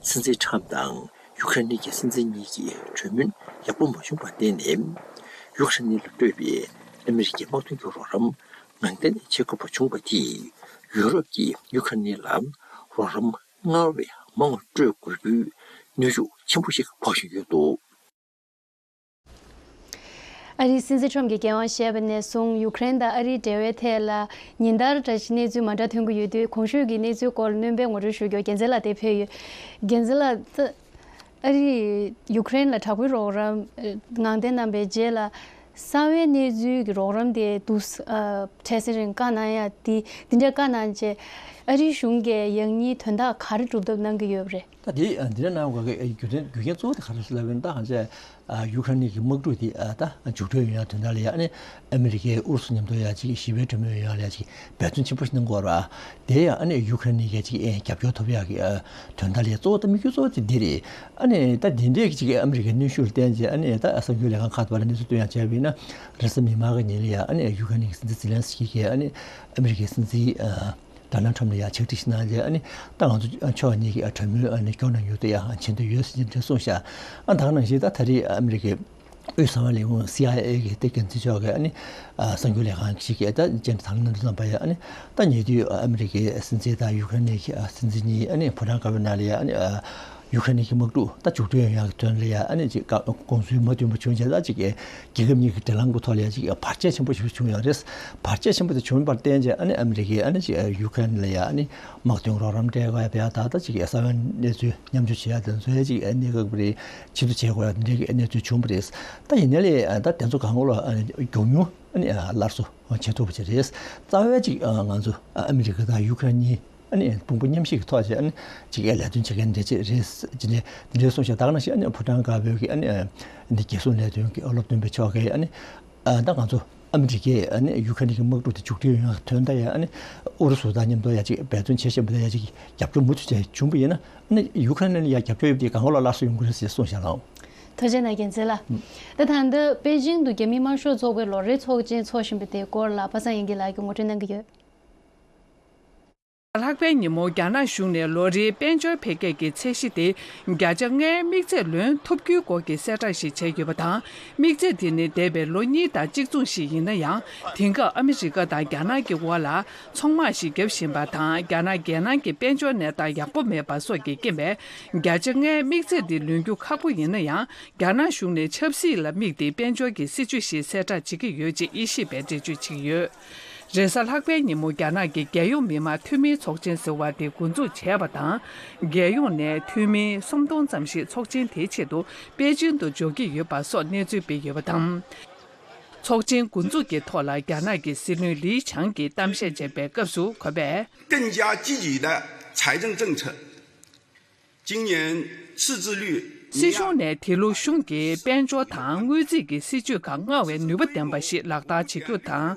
སྲིད་འཛིན་ཁྲམ་དང་ཡུ་ཁ་རེན་གྱི་སྲིད་འཛིན་གཉིས་ཀྱི་གྲོས་མོལ་ཡག་པོ་མ་བྱུང་བར་བརྟེན་ནས། ཡུ་ཁ་རེན་ལ་སྤྲོད་པའི་ཨ་མི་རི་ཀའི་དམག་དོན་གྱི་རོགས་རམ། ནང་འདྲེན་བྱེད་དགོས་པ་བྱུང་བ་དེས་ཡུ་རོབ་ཀྱིས་ཡུ་ཁ་རེན་ལ་རོགས་རམ་སྔར་བས་མང་བ་སྤྲོད་དགོས་རྒྱུའི་གནོན་ཤུགས་ཆེན་པོ་ཞིག་འཕོག་བཞིན་ཡོད་འདུག་ཨ་རིའི་སྲིད་འཛིན་ཁྲོམ་གྱིས་འགན་དབང་བཞེས་པ་ནས་བཟུང་ཡུ་ཀེ་རེན་དང་ཨ་རིའི་འབྲེལ་བའི་ཐད་ལ་ཉིན་ལྟར་འདྲ་ཞིག་གནས་ཚུལ་མ་འདྲ་ཐོན་གྱི་ཡོད་དུས། གོང་ཞུས་ཀྱི་གནས་ཚུལ་སྐོར་སྣོན་པའི་ངོ་སྤྲོད་ཞུ་རྒྱུར་རྒྱལ་མཚན་ལགས་དེ་ཕེབས་ཡོད། རྒྱལ་མཚན་ལགས། ཨ་རིས་ཡུ་ཀེ་རེན་ལ་དྲག་པོའི་རོགས་རམ་ངང་འདེད་གནང་པའི་རྗེས་ལ། གསང་བའི་གནས་ཚུལ་གྱི་རོགས་རམ་དེ་འདུག་ཨ། འཕྲལ་སེལ་རིང་བཀའ་གནང་ཡ་དེ་འདི་འདྲ་བཀའ་གནང་རྗེས། ཨ་རིའི་གཞུང་གིས་ཡང་སྙིང་དོན་དག་ག་རེ་སྒྲུབ་ཐབས་གནང་གི་ཡོད་པ་རེད། ད་དེ་འདི་འདྲ་གནང་བ་གི་རྒྱུ་མཚན་རྒྱུ་རྐྱེན་གཙོ་བོ་དེ་ག་རེ་ལབ་ཡིན་ད་གང་བྱས། ཡུ་ཁ་རེན་གྱི་དམག་འཁྲུག་དེ་ད་མཇུག་སྒྲིལ་ཡོང་ཡ་དོན་དག་ལ་ཡ་ཨ་ནི་ཨ་མི་རི་ཀས་ཨུ་རུ་སུ་མཉམ་དུ་ཡ་ཅིག་ཞི་བའི་གྲོས་མོལ་ཡོང་ཡ་ལ་ཡ་ཅིག་འབད་བརྩོན་ཆེན་པོ་ཞིག་གནང་དགོས་ར། དེ་ཡང་ཨ་ནི་ཡུ་ཁ་རེན་གྱིས་ཅིག་ཨེ་རྒྱབ་སྐྱོར་ཐོབ་ཡག་གི་ཨ་དོན་དག་ལས་གཙོ་བོ་དང་དམིགས་ཡུལ་གཙོ་བོ་དེ་འདི་རེད། ཨ་ནི་ད་དེ་འདྲས་ཀྱི་ཅིག་ཨ་མི་རི་ཀའི་གནོན་ཤུགས་ལ་བརྟེན་བྱས་ཨ་ནི་ད་གསར་འགྱུར་ལས་ཁང་ཁག་ཏུ་བར་གནས་ཚུལ་བཏོན་ཡག་བྱས་པ་ཡིན་ན། རེས་གཟའ་མིག་དམར་གྱི་ཉིན་ལ་ཡ་ཨ་ནི་ཡུ་ཁ་རེན་གྱི་སྲིད་འཛིན་ཛི་ལན་སི་ཀི་གིས་ཨ་ནི་ཨ་མི་རི་ཀའི་སྲིད་འཛིན་ཨ་ཌོ་ནལ་ཁྲམ་ལ་ཡ་ཕྱག་བྲིས་ཤིག་གནང་རྗེས་ཨ་ནི་ད་ང་ཚོ་ཕྱོགས་གཉིས་ཀྱི་ཨ་གྲོས་མོལ་ཨ་ནི་སྐྱོར་གནང་ཡོད་དུ་ཡ་བྱེད་འདོད་ཡོད་ཟེར་གྱི་འདྲ་གསུངས་ཤག་ཨ་ད་ག་ནང་བཞིན་ད་ད་རེས་ཨ་མི་རི་ཀའི། དབུས་གསང་བའི་ལས་ཁུངས་སི་ཨའི་ཨེ་གི་དེ་འགན་འཛིན་མཆོག་གིས་ཨ་ནི་ཨ་གསར་འགྱུར་ལས་ཁང་ཞིག་གིས་ད་བཅར་འདྲི་དང་ལེན་གནང་དུས་ཙམ་པ་ཡ་ཨ་ནི་ད་ཉེ་དུས་ཨ་མི་རི་ཀའི་སྲིད་འཛིན་དང་ཡུ་ཁ་རེན་གྱི་ཨ་སྲིད་འཛིན་གཉིས་ཨ་ནི་ཕོ་བྲང་དཀར་པོའི་ནང་ལ་ཡ་ཨ་ནི་ཨ་ཡུ་ཁ་རེན་གྱི་དམག་འཁྲུག་ད་མཇུག་སྒྲིལ་ཡོང་ཡག་གི་དོན་ལ་ཡ་ཨ་ནི་ཅིག་དགོངས་ཚུལ་མ་མཐུན་པ་བྱུང་རྗེས་ད་ཅིག་རྒྱལ་ཁབ་གཉིས་ཀྱི་འབྲེལ་ལམ་གྱི་ཐོག་ལ་ཡ་ཅིག་བར་ཆད་ཆེན་པོ་ཞིག་བྱུང་ཡོད་རེད། བར་ཆད་ཆེན་པོ་དེ་བྱུང་བར་བརྟེན་རྗེས་ཨ་ནི་ཨ་མི་རི་ཀས་ཨ་ནི་ཅིག་ཡུ་ཁ་རེན་ལ་ཡ་ཨ་ནི་དམག་དོན་རོགས་རམ་སྤྲད་དགོས་ཡ་བྱས་ད་ད་ཅིག་གསང་བའི་གནས་ཚུལ། མཉམ་སྤྱོད་བྱེད་ཡ་དེ་ཚོའི་ཅིག་གནས་སྐབས་རེད། ཆེད་དུ་བྱེད་དགོས་ཡ་དེ་འདྲའི་གནས་ཚུལ་བྱུང་བ་རེད། ད་ཡིན་ནའི་ལས་ད་དེ་ཚོ་གང་ག་ལ་མགྱོགས་མྱུར་སླར་གསོ་བྱེད་ཐུབ་པ་ཅིག་རེད། རྩ་བའི་ཅིག་ང་ཚོ་ཨ་མི་རི་ཀ་དང་ཡུ་ཁ་རེན་གཉིས་དཔུང་པ་མཉམ་གཤིབ་ཀྱི་ཐོག་ཅིག་ཅིག་ལས་དོན་བྱེད་མཁན་འདྲ་ཅིག་རེད། ཅི་ནས་དེ་འདྲའི་གསུངས་ཤག་ད་ག་ནང་བཞིན་ཕོ་བྲང་དཀར་པོའི་གི་འདི་རྒྱལ་སྲུང་ལས་དོན་གྱི་སློབ་སྟོན་པ་མཆོག་གིས། ཨ་ནི་ད་ང་ཚོ་ཨ་མི་རི་ཀས་ཨ་ནི་ཡུ་ཁ་རེན་གྱི་དམག་འཁྲུག་དེ་མཇུག་སྒྲིལ་ཡོང་ཡག་དོན་དག་ཡང་ཨ་ནི་ཨུ་རུ་སུ་དང་མཉམ་དུ་ཡ་ཅིག་འབད་བརྩོན་བྱེད་བཞིན་པ་དང་ཡ་ཅིག་རྒྱབ་སྐྱོར་མུ་མཐུད་བྱས་བྱུང་པ་ཡིན་ན་ཨ་ནི་ཡུ་ཁ་རེན་ལ་ཡ་རྒྱབ་སྐྱོར་ཡོད་པ་དེ་གང་ག་ལ་སླར་གསོ་ཡོང་གི་རེད་ཟེར་གསུངས་བཞག་ལགས། ཐུགས་རྗེ་གནང་རྒྱལ་མཚན་ལགས། ད་ད་ལྟ་པེ་ཅིང་དུ་རྒྱ་མི་དམར་ཤོག་ཚོགས་པའི་ལོ་རེའི་ཚོགས་ཆེན་འཚོགས་བཞིན་པ་དེའི་སྐོར་ལ་པ་སངས་དབྱངས་སྐྱིད་ལགས་ཀྱིས་ངོ་སྤྲོད་གནང་གི་ཡོད། ལྷག་པའི་ཉིན་མོ་རྒྱ་ནག་གཞུང་ནས་ལོ་རེའི་དཔལ་འབྱོར་འཕེལ་རྒྱས་ཀྱི་ཚད་གཞི་དེ་བརྒྱ་ཆ་ལྔའི་དམིགས་ཚད་ལོན་ཐུབ་རྒྱུའི་སྐོར་གྱི་གསལ་བསྒྲགས་ཤིག་བྱས་ཡོད་པ་དང་། དམིགས་ཚད་དེ་ནི་འདས་པའི་ལོ་གཉིས་དང་གཅིག་མཚུངས་ཤིག་ཡིན་ན་ཡང་། དེང་སྐབས་ཨ་མི་རི་ཀ་དང་རྒྱ་ནག་གི་དབར་ལ་ཚོང་དམག་ཞིག་བརྒྱབ་བཞིན་པ་དང་། རྒྱ་ནག་རྒྱལ་ནང་གི་དཔལ་འབྱོར་གནས་སྟངས་ཡག་པོ་མེད་པ་སོགས་ཀྱི་རྐྱེན་པས། བརྒྱ་ཆ་ལྔའི་དམིགས་ཚད་འདི་ལོན་རྒྱུ་ཁག་པོ་ཡིན་ན་ཡང་། རྒྱ་ནག་གཞུང་ནས་ཆབ་སྲིད་ལ་དམིགས་ཏེ་དཔལ་འབྱོར་གྱི་སྲིད་ཇུས་ཤིག་གསལ་བསྒྲགས་བྱེད་ཀྱི་ཡོད་ཅེས་དབྱེ་ཞིབ་པས་འགྲེལ་བརྗོད་བྱེད་ཀྱི་ཡོད། རེས་གཟའ་ལྷག་པའི་ཉིན་མོ་རྒྱ་ནག་གི་རྒྱལ་ཡོངས་མི་དམངས་འཐུས་མིའི་ཚོགས་ཆེན་ཟེར་བ་དེ་འགོ་འཛུགས་བྱས་པ་དང་། རྒྱལ་ཡོངས་ནས་འཐུས་མི་སུམ་སྟོང་ཙམ་ཞིག་ཚོགས་ཆེན་དེའི་ཆེད་དུ་པེ་ཅིང་དུ་འབྱོར་གྱི་ཡོད་པ་སོགས་གནས་ཚུལ་སྤེལ་ཡོད་པ་དང་། ཚོགས་ཆེན་འགོ་འཛུགས་ཀྱི་ཐོག་ལ་རྒྱ་ནག་གི་སྲིད་བློན་ལི་ཆང་གིས་གཏམ་བཤད་བྱས་པའི་སྐབས་སུ་ཁོ་པས། 更加积极的财政政策。 今年赤字率 སྲིད་གཞུང་ནས་དེ་ལོའི་གཞུང་གི་དཔལ་འབྱོར་དང་དངུལ་རྩིས་ཀྱི་སྲིད་ཇུས་ཁག་སྔར་བས་ནུས་པ་ལྡན་པ་ཞིག་ལག་བསྟར་བྱེད་རྒྱུ་དང་།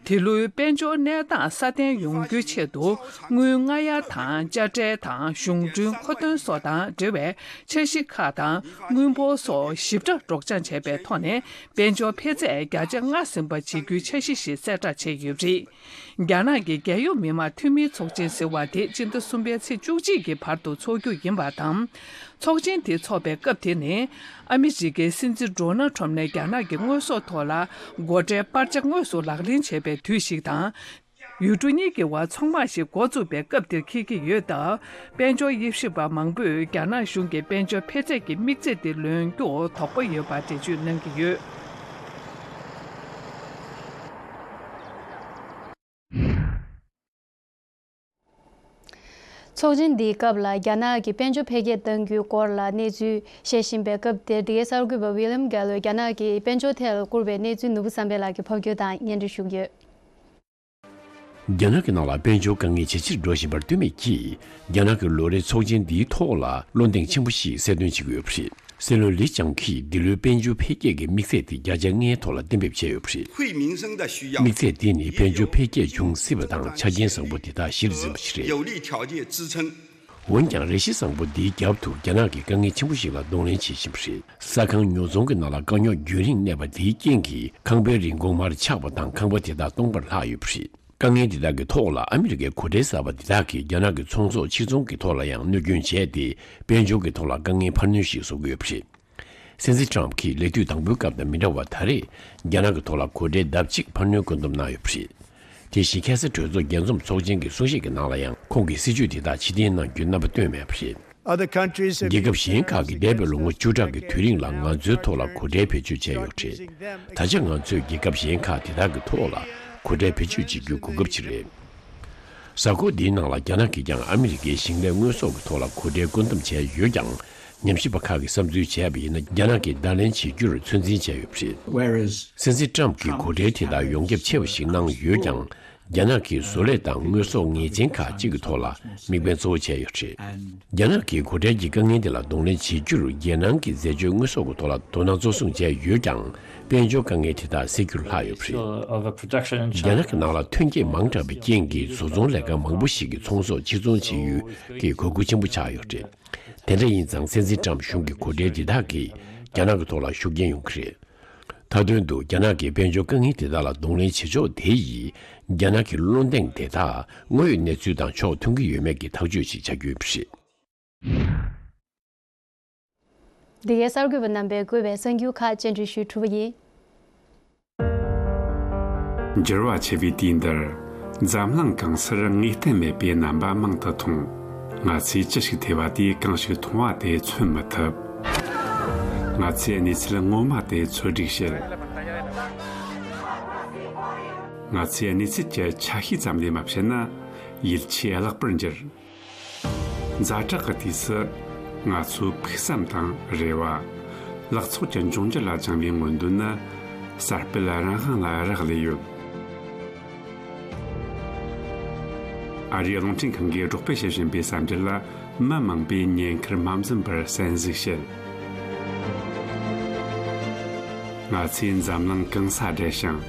དེ་ལོའི་དཔལ་འབྱོར་གནས་སྟངས་སྲ་བརྟན་ཡོང་རྒྱུའི་ཆེད་དུ། དངུལ་སྔ་གཡར་དང་དཔྱ་ཁྲལ་དང་གཞུང་གྲོན་མཁོ་འདོན་སོགས་དང་འབྲེལ་བའི་འཆར་གཞི་ཁག་དང་། དངུལ་འབོར་སོགས་ཞིབ་ཕྲ་སྒྲོག་སྦྱང་བྱས་པའི་ཐོག་ནས། དཔལ་འབྱོར་འཕེལ་ཚད་བརྒྱ་ཆ་ལྔ་ཟིན་པ་བྱེད་རྒྱུའི་འཆར་གཞི་ཞིག་གསལ་བསྒྲགས་བྱས་ཡོད་པ་རེད། རྒྱ་ནག་གི་རྒྱལ་ཡོངས་མི་དམངས་འཐུས་མིའི་ཚོགས་ཆེན་ཟེར་བ་དེ་སྤྱི་ཟླ་གསུམ་པའི་ཚེས་བཅུ་གཅིག་གི་བར་དུ་འཚོགས་རྒྱུ་ཡིན་པ་དང་། ཚོགས་ཆེན་དེ་འཚོགས་པའི་སྐབས་དེ་ནི། ཨ་མི་རི་ཀའི་སྲིད་འཛིན་ཌོ་ནལ་ཁྲོམ་ནས་རྒྱ་ནག་གི་དངོས་ཟོག་ཐོག་ལ་སྒོ་ཁྲལ་སྤར་ཆ་དངོས་སུ་ལག་ལེན་བྱས་པའི་དུས་ཤིག་དང་། ཡུལ་གྲུ་གཉིས་ཀྱི་དབར་ཚོང་དམག་ཞིག་འགོ་བཙུགས་པའི་སྐབས་དེར་འཁེལ་གྱི་ཡོད་སྟབས། དཔལ་འབྱོར་དབྱེ་ཞིབ་པ་མང་པོས་རྒྱ་ནག་གཞུང་གི་དཔལ་འབྱོར་འཕེལ་ཚད་ཀྱི་དམིགས་ཚད་དེ་ལོན་རྒྱུར་དོགས་པ་ཡོད་པ་འགྲེལ་བརྗོད་གནང་གི་ཡོད། ཚོགས་ཆེན་འདིའི་སྐབས་ལ་རྒྱ་ནག་གི་དཔལ་འབྱོར་འཕེལ་རྒྱས་གཏང་རྒྱུའི་སྐོར་ལ་གནས་ཚུལ་བཤད་བཞིན་པའི་སྐབས་དེར། འདི་གའི་གསར་འགོད་པ་ཝི་ལིམ་གྷེལ་ལོས་རྒྱ་ནག་གི་དཔལ་འབྱོར་ཐད་ལ་བསྐུར་བའི་གནས་ཚུལ་ནོར་བུ་བསམ་འཕེལ་ལགས་ཀྱིས་ཕབ་སྒྱུར་དང་སྙན་སྒྲོན་ཞུ་གི་ཡོད། རྒྱ་ནག་གི་ནང་ལ་དཔལ་འབྱོར་དཀའ་ངལ་ཇེ་ཆེར་འགྲོ་བཞིན་པར་ལྟོས་མེད་ཀྱིས། རྒྱ་ནག་གི་ལོ་རེའི་ཚོགས་ཆེན་འདིའི་ཐོག་ལ་བློ་གདེང་ཆེན་པོ་ཞིག་གསལ་སྟོན་བྱེད་ཀྱི་ཡོད་པ་རེད། སྲིད་བློན་ལི་ཅང་གིས་འདི་ལོའི་དཔལ་འབྱོར་འཕེལ་རྒྱས་ཀྱི་དམིགས་ཚད་དེ་བརྒྱ་ཆ་ལྔའི་ཐོག་ལ་གཏན་འབེབས་བྱས་ཡོད་པ་རེད། དམིགས་ཚད་འདི་ནི་དཔལ་འབྱོར་འཕེལ་རྒྱས་འབྱུང་སྲིད་པ་དང་ཆ་རྐྱེན་བཟང་པོ་དེ་དག་གཞིར་འཛིན་པ་ཞིག་རེད། འོན་ཀྱང་། རེ་ཞིག་བཟང་པོ་འདིའི་རྒྱབ་ཏུ་རྒྱ་ནག་གི་དཀའ་ངལ་ཆེན་པོ་ཞིག་ལ་གདོང་ལེན་བྱེད་བཞིན་པ་རེད། ས་ཁང་ཉོ་ཚོང་གི་ནང་ལ་དཀའ་རྙོག་རྒྱུན་རིང་གནས་པ་དེའི་རྐྱེན་གྱིས། ཁང་པའི་རིན་གོང་མར་ཆག་པ་དང་། ཁང་པ་དེ་དག་སྟོང་པར་ལྷག་ཡོད་པ་རེད། དཀའ་ངལ་འདི་དག་གི་ཐོག་ལ་ཨ་མི་རི་ཀའི་གོ་ཁྲལ་གསར་པ་འདི་དག་གིས་རྒྱ་ནག་གི་ཚོང་ཟོག་ཕྱིར་ཚོང་གི་ཐོག་ལ་ཡང་གནོད་སྐྱོན་བྱས་ཏེ། དཔལ་འབྱོར་གྱི་ཐོག་ལ་དཀའ་ངལ་འཕར་སྣོན་ཞིག་བཟོ་གི་ཡོད་པ་རེད། སྲིད་འཛིན་ཊམ་གྱིས་ལས་དུས་དང་པོའི་སྐབས་དང་མི་འདྲ་བར། ད་རེས་རྒྱ་ནག་གི་ཐོག་ལ་གོ་ཁྲལ་ལྡབ་གཅིག་འཕར་སྣོན་བཀོད་འདོམས་གནང་ཡོད་པ་རེད། དེ་བཞིན་ཁ་སང་གྲོས་ཚོགས་རྒྱས་འཛོམས་ཚོགས་ཆེན་གྱི་གསུང་བཤད་ཀྱི་ནང་ལ་ཡང་། ཁོང་གིས་སྲིད་ཇུས་དེ་དག་ཕྱིར་འཐེན་གནང་རྒྱུའི་རྣམ་པ་བཏོན་མེད་པ་རེད། Other countries have རྒྱལ་ཁབ་གཞན་ཁག་གིས་འདས་པའི་ལོ་ངོ་བཅུ་ཕྲག་གི་དུས་རིང་ལ་ང་ཚོའི་ཐོག་ལ་གོ་ཁྲལ་བེད་སྤྱོད་བྱས་ཡོད་རེད། ད་ཆ་ང་ཚོས་རྒྱལ་ཁབ་གཞན་ཁག་དེ་དག་གི་ཐོག་ལ་གོ་ཁྲལ་བེད་སྤྱོད་བྱེད་རྒྱུའི་གོ་སྐབས་ཅིག་རེད། གཟའ་འཁོར་འདིའི་ནང་ལ་རྒྱ་ནག་གིས་ཀྱང་ཨ་མི་རི་ཀའི་ཞིང་ལས་དངོས་ཟོག་གི་ཐོག་ལ་གོ་ཁྲལ་བཀོད་འདོམས་བྱས་ཡོད་ཀྱང་། ཉམས་ཞིབ་པ་ཁག་གིས་བསམ་ཚུལ་བྱས་པ་ཡིན་ན། རྒྱ་ནག་གིས་བརྡ་ལན་བྱེད་རྒྱུར་ཚོད་འཛིན་བྱས་ཡོད་པ་རེད། Whereas སྲིད་འཛིན་ཊམ་གྱིས་གོ་ཁྲལ་དེ་དག་ཡོངས་ཁྱབ་ཆེ་བ་ཞིག་གནང་ཡོད་ཀྱང་། རྒྱ་ནག་གིས་བཟོ་ལས་དང་དངོས་ཟོག་ངེས་ཅན་ཁག་ཅིག་གི་ཐོག་ལ་དམིགས་འབེན་གཙོ་བོ་བྱས་ཡོད་པ་རེད། རྒྱ་ནག་གིས་གོ་ཁྲལ་གྱི་དཀའ་ངལ་དེ་ལ་གདོང་ལེན་བྱེད་རྒྱུར། རྒྱལ་ནང་གི་འཛད་སྤྱོད་དངོས་ཟོག་གི་ཐོག་ལ་དོ་སྣང་གཙོ་བཟུང་བྱས་ཡོད་ཀྱང་། དཔལ་འབྱོར་དཀའ་ངལ་དེ་དག་སེལ་རྒྱུར་ལྷག་ཡོད་པ་རེད། Overproduction in རྒྱ་ནག་གི་ནང་ལ་ཐོན་སྐྱེད་མང་དྲགས་པའི་རྐྱེན་གྱིས། བཟོ་ཚོང་ལས་ཁང་མང་པོ་ཞིག་གིས་ཚོང་ཟོག་ཕྱིར་ཚོང་བྱེད་ཡུལ་གྱི་དགོས་མཁོ་ཆེན་པོ་ཆགས་ཡོད་པ་རེད། དེ་འདྲ་ཡིན་ཙང་། སྲིད་འཛིན་ཊམ་གཞུང་གི་གོ་ཁྲལ་འདི་དག་གིས་རྒྱ་ནག་གི་ཐོག་ལ་ཤུགས་རྐྱེན་ཡོང་གི་རེད། མཐའ་དོན་དུ། རྒྱ་ནག་གིས་དཔལ་འབྱོར་དཀའ་ངལ་དེ་དག་ལ་གདོང་ལེན་བྱེད་ཕྱོགས་དེ་ཡིས། རྒྱ་ནག་གི་བློ་གདེང་དེ་དག་དངོས་ཡོད་གནས་ཚུལ་དང་ཕྱོགས་མཐུན་གྱི་ཡོད་མེད་ཀྱི་ཐག་གཅོད་ཅིག་བྱ་རྒྱུ་ཡིན་པ་རེད། འདི་གའི་གསར་འགོད་པ་རྣམ་པས་བཀོད་པའི་གསར་འགྱུར་ཁག་སྤྱན་འབུལ་ཞུས་གྲུབ་པ་ཡིན། འགྱུར་བ་ཆེ་བའི་དུས་འདིར། འཛམ་གླིང་གང་སར་ངེས་གཏན་མེད་པའི་རྣམ་པ་མང་དུ་མཐོང་། ང་ཚོས་ཅི་ཞིག་ཐོས་པ་དེས་གང་ཞིག་མཐོང་བ་དེ་མཚོན་མི་ཐུབ། ང་ཚོས་གནས་ཚུལ་ངོ་མ་དེ་འཚོལ་སྒྲིག་བྱེད། ང་ཚོས་གནས་ཚུལ་གྱི་ཆ་ཤས་ཙམ་ལས་མ་བཤད་ན། ཡིད་ཆེས་བརླག་པར་འགྱུར། ཛ་དྲག་གི་དུས་སུ། ང་ཚོའི་ཕུགས་བསམ་དང་རེ་བ། ལག་ཚོགས་ཀྱི་འབྱུང་འགྱུར་ལ་བཅངས་པའི་མངོན་འདོད་ནི། གསར་སྤེལ་རང་དབང་ལ་རག་ལས་ཡོད། ཨ་རིའི་རླུང་འཕྲིན་ཁང་གིས་སྒྲོག་སྤེལ་བྱེད་བཞིན་པའི་གསར་འགྱུར་ལ། མི་མང་པོས་ཉེན་ཁར་མ་འཛེམས་པར་གསན་གཟིགས་བྱེད། ང་ཚོས་འཛམ་གླིང་གང་སར་བསྡད་ཤིང་།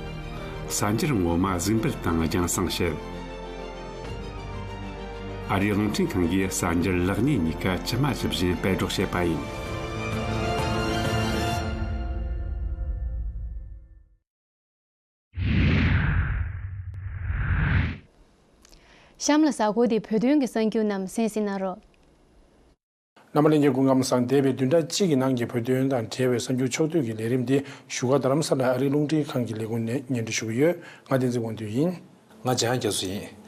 གསར་འགྱུར་ངོ་མ་གཟིགས་འབུལ་དང་རྒྱང་སྲིང་བྱེད། ཨ་རིའི་རླུང་འཕྲིན་ཁང་གིས་གསར་འགྱུར་ལེགས་ཉེས་གཉིས་ཀ་ཇི་མ་ཇི་བཞིན་སྤེལ་སྒྲོག་བྱེད་པ་ཡིན། གཤམ་ལ་གཟའ་འཁོར་འདིའི་བོད་དོན་གྱི་གསར་འགྱུར་རྣམས་གསན་གཟིགས་གནང་རོགས། རྣམ་པ་ལྷན་རྒྱས་སྐུ་ཁམས་བཟང་། འདས་པའི་བདུན་ཕྲག་གཅིག་གི་ནང་གི་བོད་དོན་དང་འབྲེལ་བའི་གསར་འགྱུར་ཕྱོགས་བསྡུས་ཀྱི་ལས་རིམ་འདི་བཞུགས་སྒར་རྡ་རམ་ས་ལ་ཨ་རིའི་རླུང་འཕྲིན་ཁང་གི་ལས་ཁུངས་ནས་སྙན་སྒྲོན་ཞུ་གི་ཡོད། ང་བསྟན་འཛིན་དབང་འདུས་ཡིན། ང་འཇམ་དབྱངས་རྒྱ་མཚོ་ཡིན།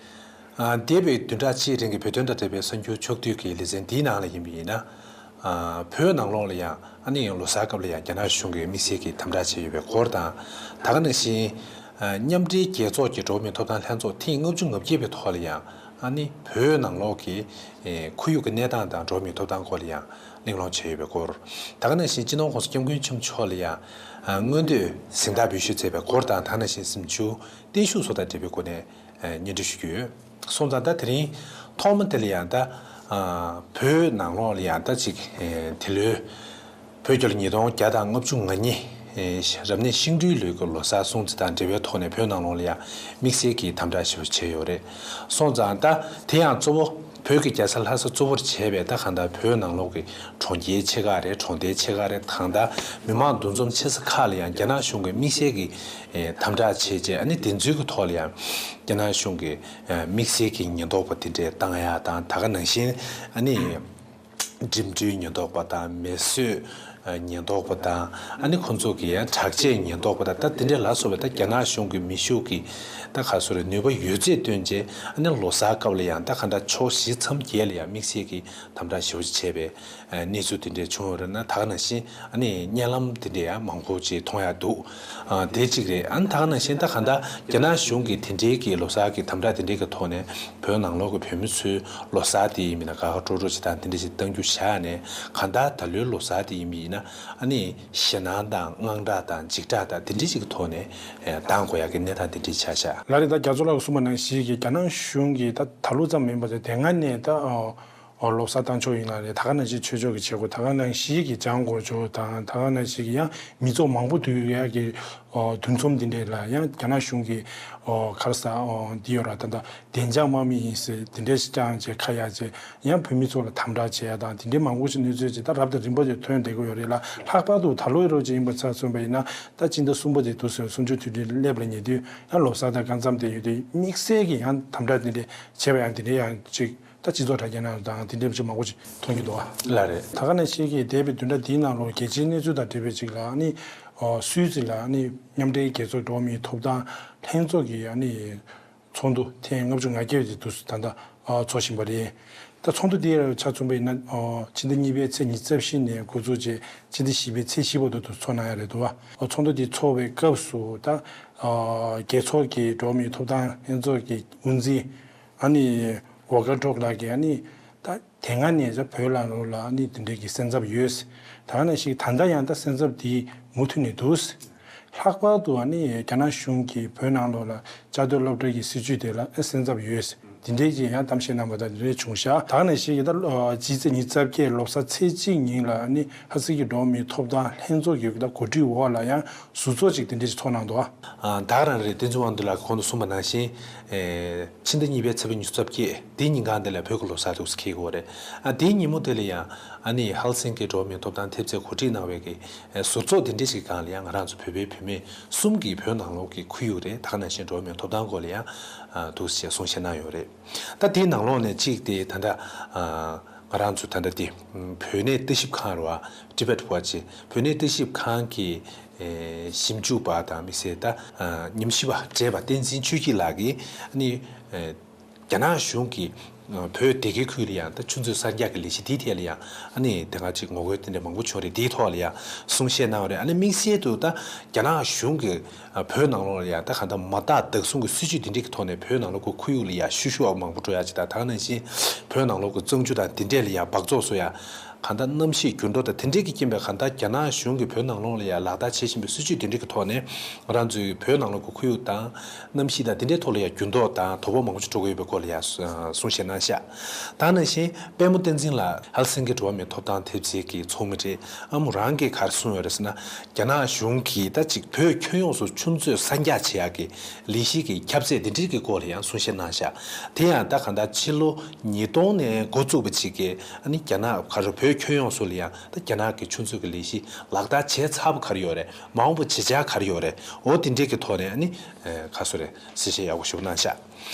ཨ། འདས་པའི་བདུན་ཕྲག་གཅིག་རིང་གི་བོད་དོན་དང་འབྲེལ་བའི་གསར་འགྱུར་ཕྱོགས་བསྡུས་ཀྱི་ལེ་ཚན་འདིའི་ནང་ལ་ཡིན་པ་ཡིན་ན། ཨ། བོད་ནང་ལོགས་ལ་ཡང་ཨ་ནི་ལོ་གསར་སྐབས་ལ་ཡང་རྒྱ་ནག་གཞུང་གིས་དམིགས་བསལ་གྱི་དམ་དྲག་བྱས་ཡོད་པའི་སྐོར་དང་། ད་ག་ནང་བཞིན། ཨ། མཉམ་འབྲེལ་རྒྱལ་ཚོགས་ཀྱི་འགྲོ་བ་མིའི་ཐོབ་ཐང་ལྷན་ཚོགས་ཐེངས་ལྔ་བཅུ་ང་བརྒྱད་པའི་ཐོག་ལ་ཡང་ཨ་ནི་བོད་ནང་ལོགས་ཀྱི་ཁོར་ཡུག་གི་གནས་སྟངས་དང་འགྲོ་བ་མིའི་ཐོབ་ཐང་སྐོར་ལ་ཡང་གླེང་སློང་བྱས་ཡོད་པའི་སྐོར། ད་ག་ནང་བཞིན་སྤྱི་ནོར་༸གོང་ས་༸སྐྱབས་མགོན་ཆེན་པོ་མཆོག་ལ་ཡང་མངོན་འདོད་གཟེངས་རྟགས་འབུལ་ཞུས་མཛད་པའི་སྐོར་དང་། ད་ག་ནང་བཞིན་གཟིམ་ཆུང་བརྟན་བཞུགས་སོགས་དང་འབྲེལ་བའི་སྒོ་ནས་སྙན་སྒྲོན་ཞུ་རྒྱུ་ཡོད། སོང་ཙང་ད་དེ་རིང་ཐོག་མ་དེ་ལ་ཡང་ད་བོད་ནང་ལོགས་ལ་ཡང་ད་ཅིག་འདི་ལོའི་ བོད་རྒྱལ་ལོ་ཉིས་སྟོང་བརྒྱ་དང་ལྔ་བཅུ་ང་གཉིས། ཨེ། རབ་གནས་ཤིང་སྦྲུལ་ལོའི་གི་ལོ་གསར་སྲུང་བརྩི་དང་འབྲེལ་བའི་ཐོག་ནས་བོད་ནང་ལོགས་ལ་ཡང་དམིགས་བསལ་གྱི་དམ་དྲག་ཞེ་པོ་བྱས་ཡོད་རེད། སོང་ཙང་ད་དེ་ཡང་གཙོ་བོ་བོད་ཀྱི་རྒྱལ་ས་ལྷ་ས་གཙོ་བོར་བྱས་པའི་ད་གང་ལྟར་བོད་ནང་ལོགས་ཀྱི་གྲོང་ཁྱེར་ཆེ་ཁག་རེད། གྲོང་རྡལ་ཆེ་ཁག་རེད། གང་ལྟར་མི་མང་འདུ་འཛོམས་ཆེ་ས་ཁག་ལ་ཡང་རྒྱ་ནག་གཞུང་གིས་དམིགས་བསལ་གྱི་ཨེ། དམ་དྲག་བྱས་རྗེས། ཨ་ནི་དེ་ཚོའི་གི་ཐོག་ལ་ཡང་རྒྱ་ནག་གཞུང་གིས་ཨེ། དམིགས་བསལ་གྱི་ཉེན་རྟོག་པ་དེ་འདྲས་བཏང་ཡ་དང་། ད་ག་ནང་བཞིན་ཨ་ནི། འགྲིམ་འགྲུལ་ཉེན་རྟོག་པ་དང་། མེ་གསོད་ཉེན་རྟོག་པ་དང་། ཨ་ནི་ཁོང་ཚོ་གི་ཡང་དྲག་ཆས་ཉེན་རྟོག་པ་དང་། ད་དེ་འདྲ་ལ་སོགས་པའི་ད་རྒྱ་ནག་གཞུང་གི་མེ་ཤུགས་ཀྱི་ད་ག་སོ་རེ་ནུས་པ་ཡོད་ཚད་བཏོན་རྗེས། ཨ་ནི་ལོ་གསར་སྐབས་ལ་ཡང་ད་ག་འདྲ་ཕྱོགས་བཞི་མཚམས་བརྒྱད་ལ་ཡང་དམིགས་བསལ་གྱི་དམ་དྲག་ཞེ་པོ་ཅིག་བྱས་པའི་གནས་ཚུལ་དེ་འདྲ་བྱུང་ཡོད་རེད། ན་ད་ག་ནང་བཞིན་ཨ་ནི་བརྙན་ལམ་དེ་འདྲ་ཡང་མང་པོ་ཅིག་མཐོང་ཡག་འདུག་ཨ། དེ་གཅིག་རེད། ཨ་ནི་ད་ག་ནང་བཞིན་ད་ག་འདྲ་རྒྱ་ནག་གཞུང་གི་དེ་འདྲའི་གི་ལོ་གསར་གྱི་དམ་དྲག་དེ་འདྲའི་གི་ཐོག་ནས། བོད་ནང་ལོགས་ཀྱི་བོད་མི་ཚོའི་ལོ་གསར་དེ་ཡིན་མིན་ན་དགའ་དགའ་སྤྲོ་སྤྲོ་ཅིག་དང་དེ་འདྲ་ཞིག་གཏང་རྒྱུ་བཞག་ནས། གང་ལྟར་ད་ལོའི་ལོ་གསར་དེ་ཡིན་པ་ཡིན་ན། ཨ་ནི་ཞེད་སྣང་དང་དངངས་སྐྲག་དང་འཇིགས་སྐྲག་དང་དེ་འདྲ་ཞིག་གི་ཐོག་ནས་ཨེ། གཏང་དགོས་ཡག་གི་གནས་སྟངས་དེ་འདྲ་ཆགས་ཤག་ལགས་རེད། ད་རྒྱ་མཚོ་ལགས་གསུངས་པ་ནང་བཞིན་གྱི་རྒྱ་ནག་གཞུང་གིས་ད་ད་ལོ་ཙམ་མིན་པ་དེ་དེ་སྔ་ནས་ད་ཨོ་ལོ་གསར་གཏང་ཕྱོགས་ཡིན་ན་རེད། ད་ག་ནང་བཞིན་ཆོས་ཕྱོགས་ཀྱི་བྱེད་སྒོ། ད་ག་ནང་བཞིན་གྱི་འཇང་དགོས་ཕྱོགས་དང་། ད་ག་ནང་བཞིན་གྱི་ཡང་མི་ཚོགས་མང་པོ་འདུས་ཡག་གི་འདུ་འཛོམས་འདི་འདྲས་ལ་ཡང་རྒྱ་ནག་གཞུང་གིས་ག་རེ་ཟེར་འདི་ཡོད་ར། ད་ད་བདེ་འཇགས་དམག་མི་ཡིན་ཟེར་དེ་འདྲས་ཤིག་བསྐྱངས་བྱས་ཁ་ཡ་བྱས། ཡང་བོད་མི་ཚོ་ལ་དམ་དྲག་བྱས་ཡ་དང་དེ་འདྲའི་མང་པོ་ཞིག་གནས་ཚུལ་ཅིག་ད་རབ་དང་རིམ་པ་ཅིག་ཐོན་བསྡད་ཀྱི་ཡོད་རེད་ལ། ལྷག་པར་དུ་ད་ལོའི་རོགས་ཅིག་ཡིན་པ་ཆ་མཚོན་པ་ཡིན་ན། ད་སྤྱི་ཟླ་གསུམ་པ་དེ་དུས་ཚོད་གསུམ་བཅུ་དུས་དྲན་སླེབས་ལ་ཉེ་དུས། ཡང་ལོ་གསར་དང་སྐབས་མཚམས་དེ་ཡོད་དུས་དམིགས་བསལ་གྱི་ཡང་དམ་དྲག་དེ་འདྲས་བྱས་པ་ཡང་དེ་འདྲའི་ཡང་ཅིག་ད་སྤྱི་ཚོགས་དྲ་རྒྱ་ནང་དང་དེ་འདྲས་ཅིག་མང་པོ་ཅིག་མཐོང་གི་འདུག་ཨ། ལགས་རེད། ད་ག་ནང་བཞིན་གྱི་འདས་པའི་བདུན་ཕྲག་འདིའི་ནང་ལོགས་རྒྱལ་སྤྱིའི་གནས་ཚུལ་དང་འབྲེལ་བའི་ཅིག་ལ་ཨ་ནི་སུད་སི་ལ་ཨ་ནི་མཉམ་འབྲེལ་རྒྱལ་ཚོགས་འགྲོ་བ་མིའི་ཐོབ་ཐང་ལྷན་ཚོགས་ཀྱི་ཨ་ནི་ཚོགས་འདུ་ཐེངས་ལྔ་བཅུ་ང་བརྒྱད་དེ་དུས་སུ་ད་ལྟ་འཚོགས་བཞིན་པ་རེད། ད་ཚོགས་འདུ་དེའི་ཆ་མཚོན་པ་ཡིན་ན། ཕྱི་ཟླ་གཉིས་པའི་ཚེས་ཉི་ཤུ་རྩ་བཞི་ནས་འགོ་འཛུགས་བྱས་ཕྱི་ཟླ་བཞི་པའི་ཚེས་བཞི་བར་དུ་འཚོགས་གནང་ཡ་རེད་འདུག་བ། ཚོགས་འདུ་དེ་འཚོགས་པའི་སྐབས་སུ་ད་རྒྱལ་ཚོགས་ཀྱི་འགྲོ་བ་མིའི་ཐོབ་ཐང་ལྷན་ཚོགས་ཀྱི་དབུ་འཛིན་ཨ་ནི་ཝོལ་ཀར་ཊུརྐ་ལགས་ཀྱིས་ཨ་ནི་ད་དེ་སྔ་ནས་ད་བོད་ནང་ལོགས་ལ་ཨ་ནི་དེ་འདྲའི་གི་སེམས་འཚབ་ཡོད། ད་ག་ནང་བཞིན་ད་ལྟ་ཡང་ད་སེམས་འཚབ་དེ་མུ་མཐུད་ནས་འདུག། ལྷག་པར་དུ་ཨ་ནི་རྒྱ་ནག་གཞུང་གིས་བོད་ནང་ལོགས་ལ་བཅའ་སྡོད་སློབ་གྲྭ་གི་སྲིད་བྱུས་དེ་ལ་ཨ་སེམས་འཚབ་ཡོད། དེ་འདྲའི་ཅིག་ཡང་གཏམ་བཤད་གནང་བ་དང་དེ་འདྲའི་བྱུང་ཤག། ད་ག་ནང་བཞིན་གྱི་ད་ཕྱི་ཚེས་ཉི་ཤུ་རྩ་བརྒྱད་ལོ་གསར་ཚེས་གཅིག་ཉིན་ལ་ཨ་ནི་ཧ་སི་ཀི་འགྲོ་བ་མིའི་ཐོབ་ཐང་ལྷན་ཚོགས་ཀྱི་ད་གོ་སྒྲིག་འོག་ལ་ཡང་ཟུར་ཚོགས་ཅིག་དེ་འདྲའི་ཅིག་ཚོགས་གནང་འདུག་ཨ། ད་ག་རང་རེད། བསྟན་འཛིན་དབང་འདུས་ལགས་གོང་དུ་གསུངས་པ་ནང་བཞིན། ཕྱི་ཟླ་གཉིས་པའི་ཚེས་པ་ཉི་ཤུ་རྩ་བརྒྱད་དེ་ཉིན་གང་དེ་ལ་བོད་ཀྱི་ལོ་གསར་དུ་འཁེལ་གྱི་ཡོད་རེད། ཨ་དེའི་ཉིན་མོ་དེ་ལ་ཡང་ཨ་ནི་ཧེལ་སིང་ཀི་འགྲོ་བ་མིའི་ཐོབ་ཐང་ཐེབས་རྩའི་གོ་སྒྲིག་གནང་བའི་གི་ཟུར་ཚོགས་དེ་འདྲ་ཞིག་སྒང་ལ་ཡང་ང་རང་ཚོ་བོད་པའི་བུད་མེད་གསུམ་གྱིས་བོད་ནང་ལོགས་ཀྱི་ཁོར་ཡུག་རེད། ད་ག་ནང་བཞིན་འགྲོ་བ་མིའི་ཐོབ་ཐང་སྐོར་ལ་ཡང་འདུག་ཅེས་གསུང་བཤད་གནང་ཡོད་རེད། ད་དེའི་ནང་ལོགས་ནས་གཅིག་དེ་ད་ལྟ་ང་རང་ཚོ་ད་ལྟ་དེ་བོད་གནས་ལྟ་ཞིབ་ཁང་རེད་བ། Tibet Watch། བོད་གནས་ལྟ་ཞིབ་ཁང་གི་ཞིབ་འཇུག་པ་དང་དམིགས་བསལ་ད་ཉམས་ཞིབ་པ་བགྲེས་པ་བསྟན་འཛིན་ཆོས་སྐྱིད་ལགས་ཀྱིས་ནི། རྒྱ་ནག་གཞུང་གིས་བོད་སྡེ་དགེ་ཁུལ་ལ་ཡང་ད་ཆུ་མཛོད་གསར་རྒྱག་གི་ལས་གཞི་དེའི་ཐད་ལ་ཡང་ཨ་ནི་དེ་སྔ་ཅིག་ངོ་རྒོལ་དེ་འདྲ་མང་པོ་བྱུང་རེད། དེའི་ཐོག་ལ་ཡང་གསུང་བཤད་གནང་བ་རེད། ཨ་ནི་དམིགས་བསལ་དུ་ད་རྒྱ་ནག་གཞུང་གིས་བོད་ནང་ལོགས་ལ་ཡང་ད་གང་ལྟར་མ་དག་བདག་བཟུང་གི་སྲིད་བྱུས་དེ་འདྲ་གི་ཐོག་ནས་བོད་ནང་ལོགས་ཀྱི་ཁོར་ཡུག་ལ་ཡང་ཤུགས་ཤུགས་མང་པོ་འགྲོ་ཡག་ཅིག་དང་། ད་ག་ནང་བཞིན་བོད་ནང་ལོགས་ཀྱི་གཙང་ཆུ་དང་དེ་འདྲས་ལ་ཡང་སྦགས་བཙོག་བཟོ་ཡག་གང་ལྟར་གནམ་གཤིས་འགྱུར་ལྡོག་དང་དེ་འདྲས་ཀྱི་རྐྱེན་པས་གང་ལྟར་རྒྱ་ནག་གཞུང་གིས་བོད་ནང་ལོགས་ལ་ཡང་ལག་བསྟར་བྱེད་བཞིན་པའི་སྲིད་བྱུས་དེ་འདྲས་ཀྱི་ཐོག་ནས་ང་རང་ཚོའི་བོད་ནང་ལོགས་ཀྱི་ཁོར་ཡུག་དང་། གནམ་གཤིས་དང་དེ་འདྲའི་ཐོག་ལ་ཡང་འགྱུར་ལྡོག་དང་དོ་ཕོག་མང་པོ་ཞིག་འགྲོ་གི་ཡོད་པའི་སྐོར་ལ་ཡང་གསུང་བཤད་གནང་ཤག། ད་ནང་བཞིན་དཔལ་མོ་བསྟན་འཛིན་ལགས་ཧེལ་སིང་ཀི་འགྲོ་བ་མིའི་ཐོབ་ཐང་ཐེབས་རྩའི་གི་ཚོགས་མི་རེད། ཨ་མོ་རང་གིས་ག་རེ་གསུངས་ཡོད་རེད་ཟེར་ན། རྒྱ་ནག་གཞུང་གིས་ད་ཅིག་བོད་ཁྱོན་ཡོངས་སུ་ཆུ་མཛོད་གསར་རྒྱག་བྱེད་ཡག་གི་ལས་གཞི་གི་ཁྱབ་ཚད་དེ་འདྲའི་གི་སྐོར་ལ་ཡང་གསུང་བཤད་གནང་ཤག། དེ་ཡང་ད་གང་ལྟར་ཕྱི་ལོ་ཉིས་སྟོང་ནས་འགོ་བཙུགས་པ་ཅིག་གིས་ཨ་ནི་རྒྱ་ནག་ག་རེ་བོད་ཁྱོན་ཡོངས་སུ་ལ་ཡང་ད་རྒྱ་ནག་གི་ཆུ་མཛོད་ཀྱི་ལས་གཞི་ལག་བསྟར་བྱས་ཚར་བ་ག་རེ་ཡོད་རེད། མ་འོངས་པ་བྱེད་འཆར་ག་རེ་ཡོད་རེད། འོ་དེ་འདྲའི་གི་ཐོག་ནས་ཨ་ནི་ཨེ། ག་རེ་ཟེར་རེད། གསལ་བཤད་ཡག་པོ་ཞིག་གནང་ཤག།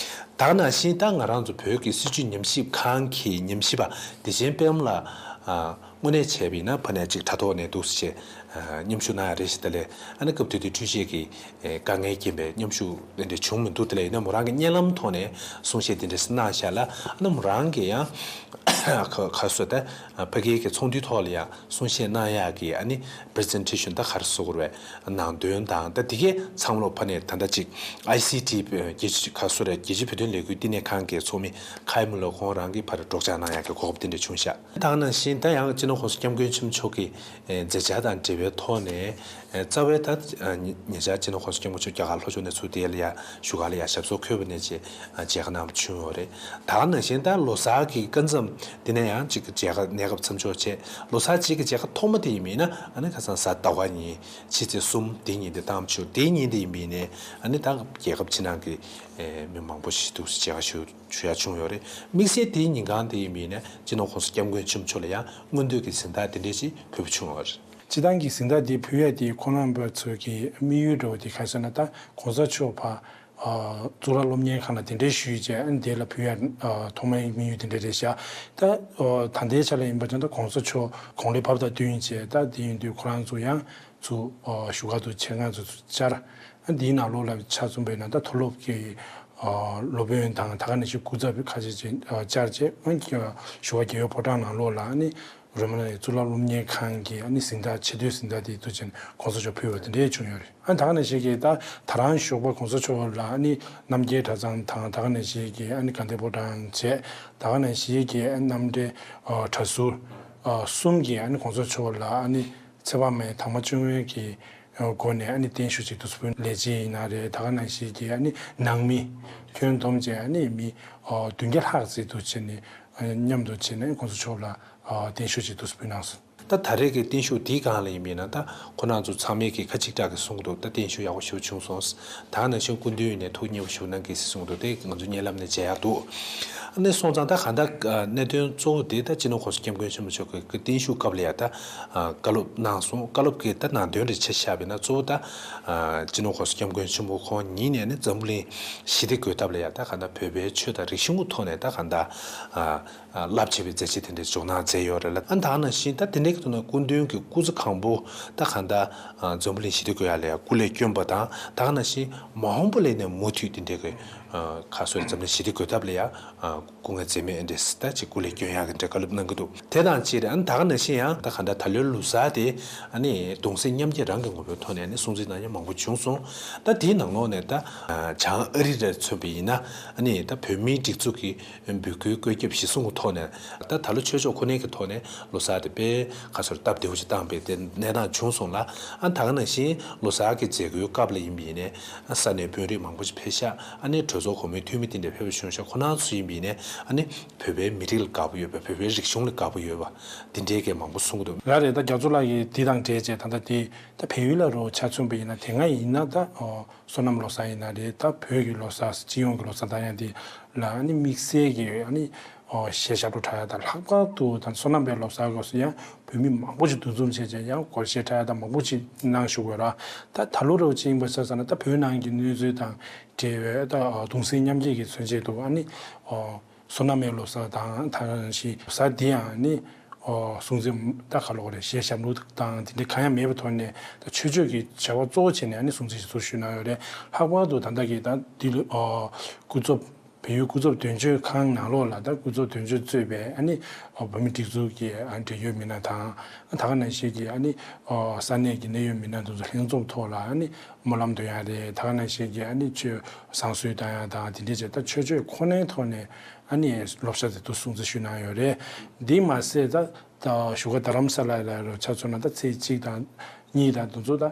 ད་ག་ནང་བཞིན་ད་ང་རང་ཚོ་བོད་ཀྱི་སྲིད་བྱུས་ཉམས་ཞིབ་ཁང་གི་ཉམས་ཞིབ་པ་བདེ་ཆེན་དཔལ་མོ་ལགས། ཨ། དངོས་གནས་བྱས་པ་ཡིན་ན་ཕ་ནས་ཅིག་དྲ་ཐོག་ནས་འདུག་སེ་བྱས། ཨ། མཉམ་ཞུགས་གནང་ཡ་རེད་ཞེས། དེ་ལས་ཨ་ནི་སྐབས་དེ་དུས་འཕྲུལ་ཆས་ཀྱི་ཨེ། དཀའ་ངལ་རྐྱེན་པས་མཉམ་ཞུགས་དེ་འདྲ་བྱུང་མི་འདུག། དེ་ལས་ཡིན་ན་མོ་རང་གིས་བརྙན་ལམ་ཐོག་ནས་གསུང་བཤད་དེ་འདྲ་གནང་ཤག་ལ། ཨ་ནི་མོ་རང་གིས་ཡང་ག་ག་རེ་ཟེར། ད་ཕ་གིའི་གི་ཚོགས་འདུའི་ཐོག་ལ་ཡང་གསུང་བཤད་གནང་ཡག་གི་ཨ་ནི་པི་རི་ཛེན་ཊེ་ཤན་ད་ག་རེ་ཟེར་དགོས་རེད། ནང་དོན་དང་ད་དེ་གའི་ཚང་མ་ལོ་ཕ་ནས་ད་ལྟ་ཅིག་ཨའི་སི་ཊི་རྒྱལ་སྤྱི་ག་རེ་ཟེར་རེད། རྒྱལ་སྤྱིའི་བོད་དོན་ལས་འགུལ་བསྟི་གནས་ཁང་གི་ཚོགས་མི་ཁའི་མུ་ལོ་ཁོང་རང་གིས་ཕར་སྒྲོག་སྦྱང་གནང་ཡག་གི་གོ་སྐབས་དེ་འདྲ་བྱུང་ཤག། ད་ག་ནང་བཞིན་ད་ཡང་སྤྱི་ ནོར་༸གོང་ས་༸སྐྱབས་མགོན་ཆེན་པོ་མཆོག་གི་ཨེ་མཛད་འཆར་དང་འབྲེལ་བའི་ཐོག་ནས། ཨེ་རྩ་བའི་ད་ཨ་ཉེ་ཉེ་ཆར་སྤྱི་ནོར་༸གོང་ས་༸སྐྱབས་མགོན་ཆེན་པོ་མཆོག་རྒྱ་གར་ལྷོ་ཕྱོགས་ནས་ཚུར་དེ་ལ་ཡ་བཞུགས་སྒར་ལ་ཡ་ཞབས་སོར་འཁོད་པ་ནས་ཅིག་ཨ་མཇལ་ཁ་གནང་བ་བྱུང་ཡོད་རེད། ད་ག་ནང་བཞིན་ད་ལོ་གསར་གྱི་སྐབས་མཚམས་དེ་ནས་ཡང་ཅིག་མཇལ་ཁ་གནས་སྐབས་མཚམས་འཇོག་བྱས། ལོ་གསར་རྗེས་ཀྱི་མཇལ་ཁ་ཐོག་མ་དེ་ཡིན་མིན་ན་ཨ་ནི་ཁ་སང་གཟའ་ཟླ་བ་ཉིན་ཕྱི་ཚེས་གསུམ་དེ་ཉིན་དེ་བཏང་བ་བྱུང་། དེའི་ཉིན་དེ་ཡིན་མིན་ནས་ཨ་ནི་ད་རྒྱལ་ཁབ་ཕྱི་ནང་གི་ཨེ་མི་མང་པོ་ཞིག་འདུག་མཇལ་ཁ་ཞུ་ཞུ་ཡ་བྱུང་ཡོད་རེད། དམིགས་བསལ་དེའི་ཉིན་གང་དེ་ཡིན་མིན་ནས་སྤྱི་ནོར་༸གོང་ས་༸སྐྱབས་མགོན་ཆེན་པོ་མཆོག་ལ་ཡང་སྔོན་དུས་ཀྱི་གཟེངས་རྟགས་དེ་འདྲས་ཅིག་ཕུལ་བ་བྱུང་ཡོད་རེད། སྤྱི་བཏང་གི་གཟེངས་རྟགས་དེ་ཕུལ་ཡ་དེ་ཁོང་རྣམ་པ་ཚོ་གི་དམིགས་ཡུལ་འདྲ་བོ་དེ་ག་རེ་ཟེར་ན། ད་༸གོང་ས་མཆོག་ཕར་ཨ་གཙུག་ལག་སློབ་གཉེར་ཁང་ལ་དེ་འདྲས་ཞུས་བྱས། ཨ་ནི་དེ་ལ་ཕུལ་ཡ་ཨ་ཐོག་མའི་དམིགས་ཡུལ་དེ་འདྲས་རེད་ཤག་ད་ཨ་ད་ལྟའི་ཆ་ལ་ཡིན་པ་ཅང་ད་༸གོང་ས་མཆོག་དགུང་ལོ་བབས་དང་བསྟུན་བྱས། ད་དེ་ཡིན་དུས་ཁོ་རང་ཚོ་ཡང་ཚུར་ཨ་བཞུགས་སྒར་དུ་ཆེད་མངགས་ཚུར་བཅར། ཨ་འདིའི་ནང་ལོགས་ལ་ཆ་མཚོན་པ་ཡིན་ན། ད་མཐོ་སློབ་ཀྱི་ཨ་སློབ་དཔོན་དང་ད་ག་ནང་བཞིན་སྐུ་ཚབ་ཁ་ཤས་ཅིག་ཨ་བཅར་བྱས། ཨ་བཞུགས་སྒར་རྒྱལ་ཡོངས་ཕོ་བྲང་ནང་ལོགས་ལ་ཨ་ནི་རོལ་མོ་ནས་གཙུག་ལག་སློབ་གཉེར་ཁང་གི་ཨ་ནི་གཟེངས་རྟགས་ཆེ་བསྟོད་གཟེངས་རྟགས་དེ་དུ་ཅན་༸གོང་ས་མཆོག་ཕུལ་བ་དེ་འདྲས་བྱུང་ཡོད་རེད། ཨ་ད་ག་ནང་བཞིན་གྱི་ད་ད་རང་ཞོགས་པ་༸གོང་ས་མཆོག་ལ་ཨ་ནི་རྣམ་རྒྱལ་གྲྭ་ཚང་དང་། ད་ག་ནང་བཞིན་གྱི་ཨ་ནི་དགའ་ལྡན་ཕོ་བྲང་བྱས། ད་ག་ནང་བཞིན་གྱི་ཨ་རྣམ་འདྲེན་ཨ་གྲྭ་ཟུར་ཨ་གསུམ་གྱིས་ཨ་ནི་༸གོང་ས་མཆོག་ལ་ཨ་ནི་ཚེ་དཔག་མེད་དྭངས་མ་བཅུ་གཉིས་ཀྱི་སྒོ་ནས་ཨ་ནི་བརྟན་བཞུགས་ཅིག་དུ་སྤུན་ལས་བྱེད་ཡིན་ན་རེད། ད་ག་ནང་བཞིན་གྱི་ཨ་ནི་ནང་མི་ཁྱོན་བསྡོམས་བྱས་ཨ་ནི་མི་ཨ་བདུན་བརྒྱ་ལྷག་ཙམ་དུ་བྱས་ནས་ཨ་མཉམ་དུ་བྱས་ནས་༸གོང་ས་མཆོག་ལ་ཨ་བརྟན་བཞུགས་ཅིག་དུ་སྤུན་གནང་སོང་། ད་ད་རེས་ཀྱི་བརྟན་བཞུགས་འདིའི་སྒང་ལ་ཡིན་པ་ཡིན་ན། ད་ཁོ་རང་ཚོ་ཚང་མས་ཀྱི་ཁ་གཅིག་གྲགས་ཀྱི་གསུང་གི་འདུག་ད་བརྟན་བཞུགས་ཡག་པོ་ཞེ་པོ་བྱུང་སོང་། ད་ག་ནང་བཞིན་སྐུ་མདུན་ནས་ཐུགས་མཉེས་པོ་ཞུ་གནང་གི་ཟེར་གསུང་གི་འདུག་དེ་ང་ཚོ་བརྙན་ལམ་ནས་མཇལ་ཡག་འདུག་ཨ་ནི་སོང་ཙང་ད་གང་ལྟར་ཨ་གནད་དོན་གཙོ་བོ་དེ་ད་སྤྱི་ནོར་༸གོང་ས་༸སྐྱབས་མགོན་ཆེན་པོ་མཆོག་གི་བརྟན་བཞུགས་སྐབས་ལ་ཡ་ད་ཨ་བཀའ་སློབ་གནང་སོང་། བཀའ་སློབ་ཀྱི་ད་ནང་དོན་རེ་ཆ་བཞག་པ་ཡིན་ན། གཙོ་བོ་ད་ཨ་སྤྱི་ནོར་༸གོང་ས་༸སྐྱབས་མགོན་ཆེན་པོ་ཁོང་ཉིད་ནས་ནི་འཛམ་བུ་གླིང་ཞི་བདེ་དགོས་ཐབས་ལ་ཡ་ད་གང་ལྟར་བོད་པའི་ཆོས་དང་རིག་གཞུང་གི་ཐོག་ནས་ད་གང་ལྟར་ཨ་རླབས་ཆེ་བའི་མཛད་རྗེས་དེ་འདྲའི་འཇོག་གནང་མཛད་ཡོད་རེད་ལ། ཨ་ད་ག་ནང་བཞིན་ད་དེ་འདྲའི་གི་ཐོག་ནས་སྐུ་མདུན་གྱི་སྐུ་ཚེ་གང་པོ་ད་གང་ལྟར་ཨ་འཛམ་བུ་གླིང་ཞི་བདེ་དགོས་ཡ་ལ་ཡ་སྐུ་ལས་བསྐྱོན་པ་དང་། ད་ག་ནང་བཞིན་མ་འོངས་པ་ལ་ནས་མུ་མཐུད་དེ་འདྲའི་གི་ཨ་ཁ་སོའི་འཛམ་གླིང་ཞི་བདེ་དགོས་ཐབས་ལ་ཡ་ཨ་སྐུ་ངལ་འཛེམས་མེད་འདྲས་ད་ཅིག་སྐུ་ལས་བསྐྱོན་ཡག་གི་འདྲ་བཀའ་སློབ་གནང་གི་འདུག་དེ་དང་གཅིག་རེད། ཨ་ནི་ད་ག་ནང་བཞིན་ཡང་ད་ག་འདྲ་ད་ལོའི་ལོ་གསར་དེ་ཨ་ནི་གདུང་སེམས་མཉམ་སྐྱེད་རང་གི་ངོ་བོའི་ཐོག་ནས་ཨ་ནི་སྲུང་བརྩི་གནང་མཁན་མང་པོ་བྱུང་སོང་། ད་དེའི་ནང་ལོགས་ནས་ད་ཨ་བྱང་ཨ་རི་ལ་མཚོན་པ་ཡིན་ན། ཨ་ནི་ད་བོད་མིའི་སྒྲིག་འཛུགས་ཀྱི་འབོད་སྐུལ་བཀོད་ཁྱབ་གཞིར་བཟུང་གི་ཐོག་ནས། ད་ད་ལོ་ཆོས་ཕྱོགས་ཁོ་ནའི་གི་ཐོག་ནས་ལོ་གསར་དེ་དཔེ་ཁ་སོར་སྟབས་བདེ་བོ་ཞིག་བཏང་པའི་དེ་གནས་སྟངས་བྱུང་སོང་ལ། ཨ་ད་ག་ནང་བཞིན་ལོ་གསར་གྱི་མཛད་སྒོའི་སྐབས་ལ་ཡིན་པ་ཡིན་ནའི་ཨ་ས་གནས་དཔོན་རིགས་མང་པོ་ཞིག་ཕེབས་ཤག་ཨ་ནི་གྲོས་ཚོགས་གོང་མའི་འཐུས་མི་དེ་འདྲ་ཕེབས་པ་བྱུང་ཤག་ཁོ་རང་ཚོ་ཡིན་པ་ཡིན་ནའི་ཨ་ནི་བོད་པའི་མི་རིགས་ལ་དགའ་པོ་ཡོད་པ། བོད་པའི་རིག་གཞུང་ལ་དགའ་པོ་ཡོད་པ་དེ་འདྲའི་གི་མང་པོ་གསུང་གི་འདུག་ལགས་རེད། ད་རྒྱ་མཚོ་ལགས་ཀྱིས་འདི་དང་འབྲེལ་བྱས་ད་ལྟ་དེ་ད་བལ་ཡུལ་ལ་རོ་ཆ་མཚོན་པ་ཡིན་ན། དེ་སྔ་ཡིན་ན་ད་ཨོ་སོ་ནམ་ལོ་གསར་ཡིན་ན་རེད། ད་བོད་ཀྱི་ལོ་གསར། སྤྱི་ཡོངས་ཀྱི་ལོ་གསར་ད་ཡང་དེ་ལ་ཨ་ནི་དམིགས་བསལ་གྱི་ཨ་ནི་ཨོ་གཞས་ཞབས་བྲོ་འཁྲབ་ཡ་དང་། ལྷག་པར་དུ་ད་སོ་ནམ་པའི་ལོ་གསར་སྐབས་སུ་ཡང་བོད་མི་མང་པོ་ཞིག་འདུ་འཛོམས་བྱས་བྱས་ཡང་སྒོར་གཞས་འཁྲབ་ཡ་དང་མང་པོ་ཞིག་གནང་བཞུགས་ཡོད་ར། ད་ད་ལོ་རེ་བ་ཅིག་ཡིན་པ་ཆ་བཞག་ན། ད་བོད་ནང་གི་གནས་ཚུལ་དང་འབྲེལ་བའི་ད་ཨོ་གདུང་སེམས་མཉམ་སྐྱེད་ཀྱི་མཚོན་བྱེད་དུ་ཨ་ནི་ཨོ་སོ་ནམ་པའི་ལོ་གསར་དང་། ད་ག་ནང་བཞིན་ལོ་གསར་འདི་ཡང་ནི་ཨོ་སྲུང་བརྩི་ད་ག་ལོག་རེད། གཞས་ཞབས་བྲོ་དང་དེ་འདྲ་གང་ཡང་མེད་པའི་ཐོག་ནས་ད་ཆོས་ཕྱོགས་ཀྱི་བྱ་བ་གཙོ་བོ་བྱས་ནས་ཨ་ནི་སྲུང་བརྩི་ཞུ་ཞུ་གནང་ཡོད་རེད། ལྷག་པར་དུ་ད་ལྟ་གི་ད་འདི་ལོ་ཨོ་སྐུ་ཚབ་བལ་ཡུལ་སྐུ་ཚབ་དོན་གཅོད་ཁང་ནང་ལོགས་ལ་ད་སྐུ་ཚབ་དོན་གཅོད་གཙོས་པའི་ཨ་ནི་ཨོ་བོད་མི་སྒྲིག་འཛུགས་ཀྱི་ཨ་འབྲེལ་ཡོད་མི་སྣ་དང་། ད་ག་ནང་བཞིན་གྱི་ཨ་ནི་ཨོ་ས་གནས་ཀྱི་གནད་ཡོད་མི་སྣ་དེ་ཚོ་ལྷན་འཛོམས་ཐོག་ལ་ཨ་ནི་སྨོན་ལམ་འདོན་ཡ་རེད། ད་ག་ནང་བཞིན་གྱི་ཨ་ནི་ཆོས་བསང་གསོལ་གཏོང་ཡ་དང་དེ་འདྲས་བྱས། ད་ཆོས་ཕྱོགས་ཁོ་ནའི་ཐོག་ནས་ཨ་ནི་ལོ་གསར་དེ་ཚོ་སྲུང་བརྩི་ཞུ་གནང་ཡོད་རེད། འདི་མ་ཟད་ད་ད་བཞུགས་སྒར་རྡ་རམ་ས་ལ་ལ་རུ་ཆ་མཚོན་ན་ད་ཚེས་གཅིག་དང་གཉིས་དང་དེ་ཚོ་ད་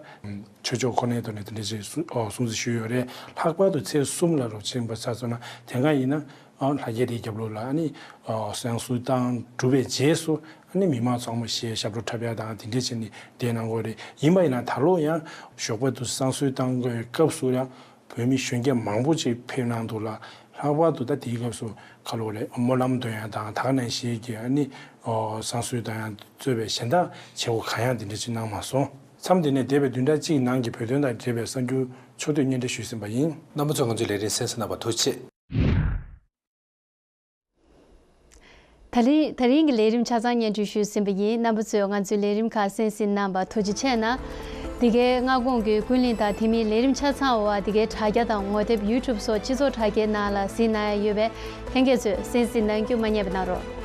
ཆོས་ཕྱོགས་ཁོ་ནའི་ཐོག་ནས་དེ་འདྲས་བྱས་སྲུ་ཨོ་སྲུང་བརྩི་ཞུས་ཡོད་རེད། ལྷག་པར་དུ་ཚེས་གསུམ་ལ་རུ་ཕྱིན་པ་ཆ་མཚོན་ན། དེ་སྔ་ཡིན་ན་ཨ་ལྷ་རྒྱལ་རིའི་རྒྱབ་ལོགས་ལ་ཨ་ནི་ཨོ་བསང་གསོལ་བཏང་གྲུབ་པའི་རྗེས་སུ་ཨ་ནི་མི་མང་ཚང་མ་གཞས་ཞབས་བྲོ་འཁྲབ་ཡ་དང་དེ་འདྲས་བྱས་ནས་བསྡད་གནང་གི་ཡོད་རེད། ཡིན་པ་ཡིན་ན་ད་ལོ་ཡང་ཞོགས་པ་དུ་བསང་གསོལ་བཏང་དགོས་སྐབས་སུ་ཡང་བོད་མི་གཞོན་སྐྱེས་མང་པོ་ཅིག་ཕེབས་གནང་འདུག་ལ། ལྷག་པར་དུ་ད་དེའི་སྐབས་སུ་ག་ལོ་རེད། སྨོན་ལམ་འདོན་ཡ་དང་ད་ག་ནང་བཞིན་གྱི་ཨ་ནི་ཨོ་བསང་གསོལ་དང་ཡང་གཙོས་པའི་གཞན་དག་བྱེད་སྒོ་གང་ཡང་དེ་འདྲ་ཅིག་གནང་མ་སོང་། མཚམས་དེ་ནས་འདས་པའི་བདུན་ཕྲག་གཅིག་ནང་གི་བོད་དོན་དང་འབྲེལ་བའི་གསར་འགྱུར་ཕྱོགས་བསྡུས་སྙན་སྒྲོན་ཞུས་ཟིན་པ་ཡིན། རྣམ་པ་ཚོས་ང་ཚོའི་ལས་རིམ་གསན་གཟིགས་གནང་བར་ཐུགས་རྗེ་ཆེ། ད་རིང་ད་རིང་གི་ལས་རིམ་ཆ་ཚང་སྙན་སྒྲོན་ཞུས་ཟིན་པ་ཡིན། རྣམ་པ་ཚོས་ང་ཚོའི་ལས་རིམ་ཁག་གསན་གཟིགས་གནང་བར་ཐུགས་རྗེ་ཆེ་གནང་། འདི་གའི་སྔ་དགོང་གི་ཀུན་གླེང་དང་དེ་མིན་ལས་རིམ་ཆ་ཚང་འོག་འདི་གའི་དྲ་རྒྱ་དང་ངོ་དེབ་YouTube་སོགས་སྤྱི་ཚོགས་དྲ་རྒྱའི་ནང་ལ་གཟིགས་གནང་ཡ་ཡོད་པས་ལྷན་རྒྱས་ཚོས་གསན་གཟིགས་གནང་རྒྱུ་མ་བསྙེལ་བ་གནང་རོགས།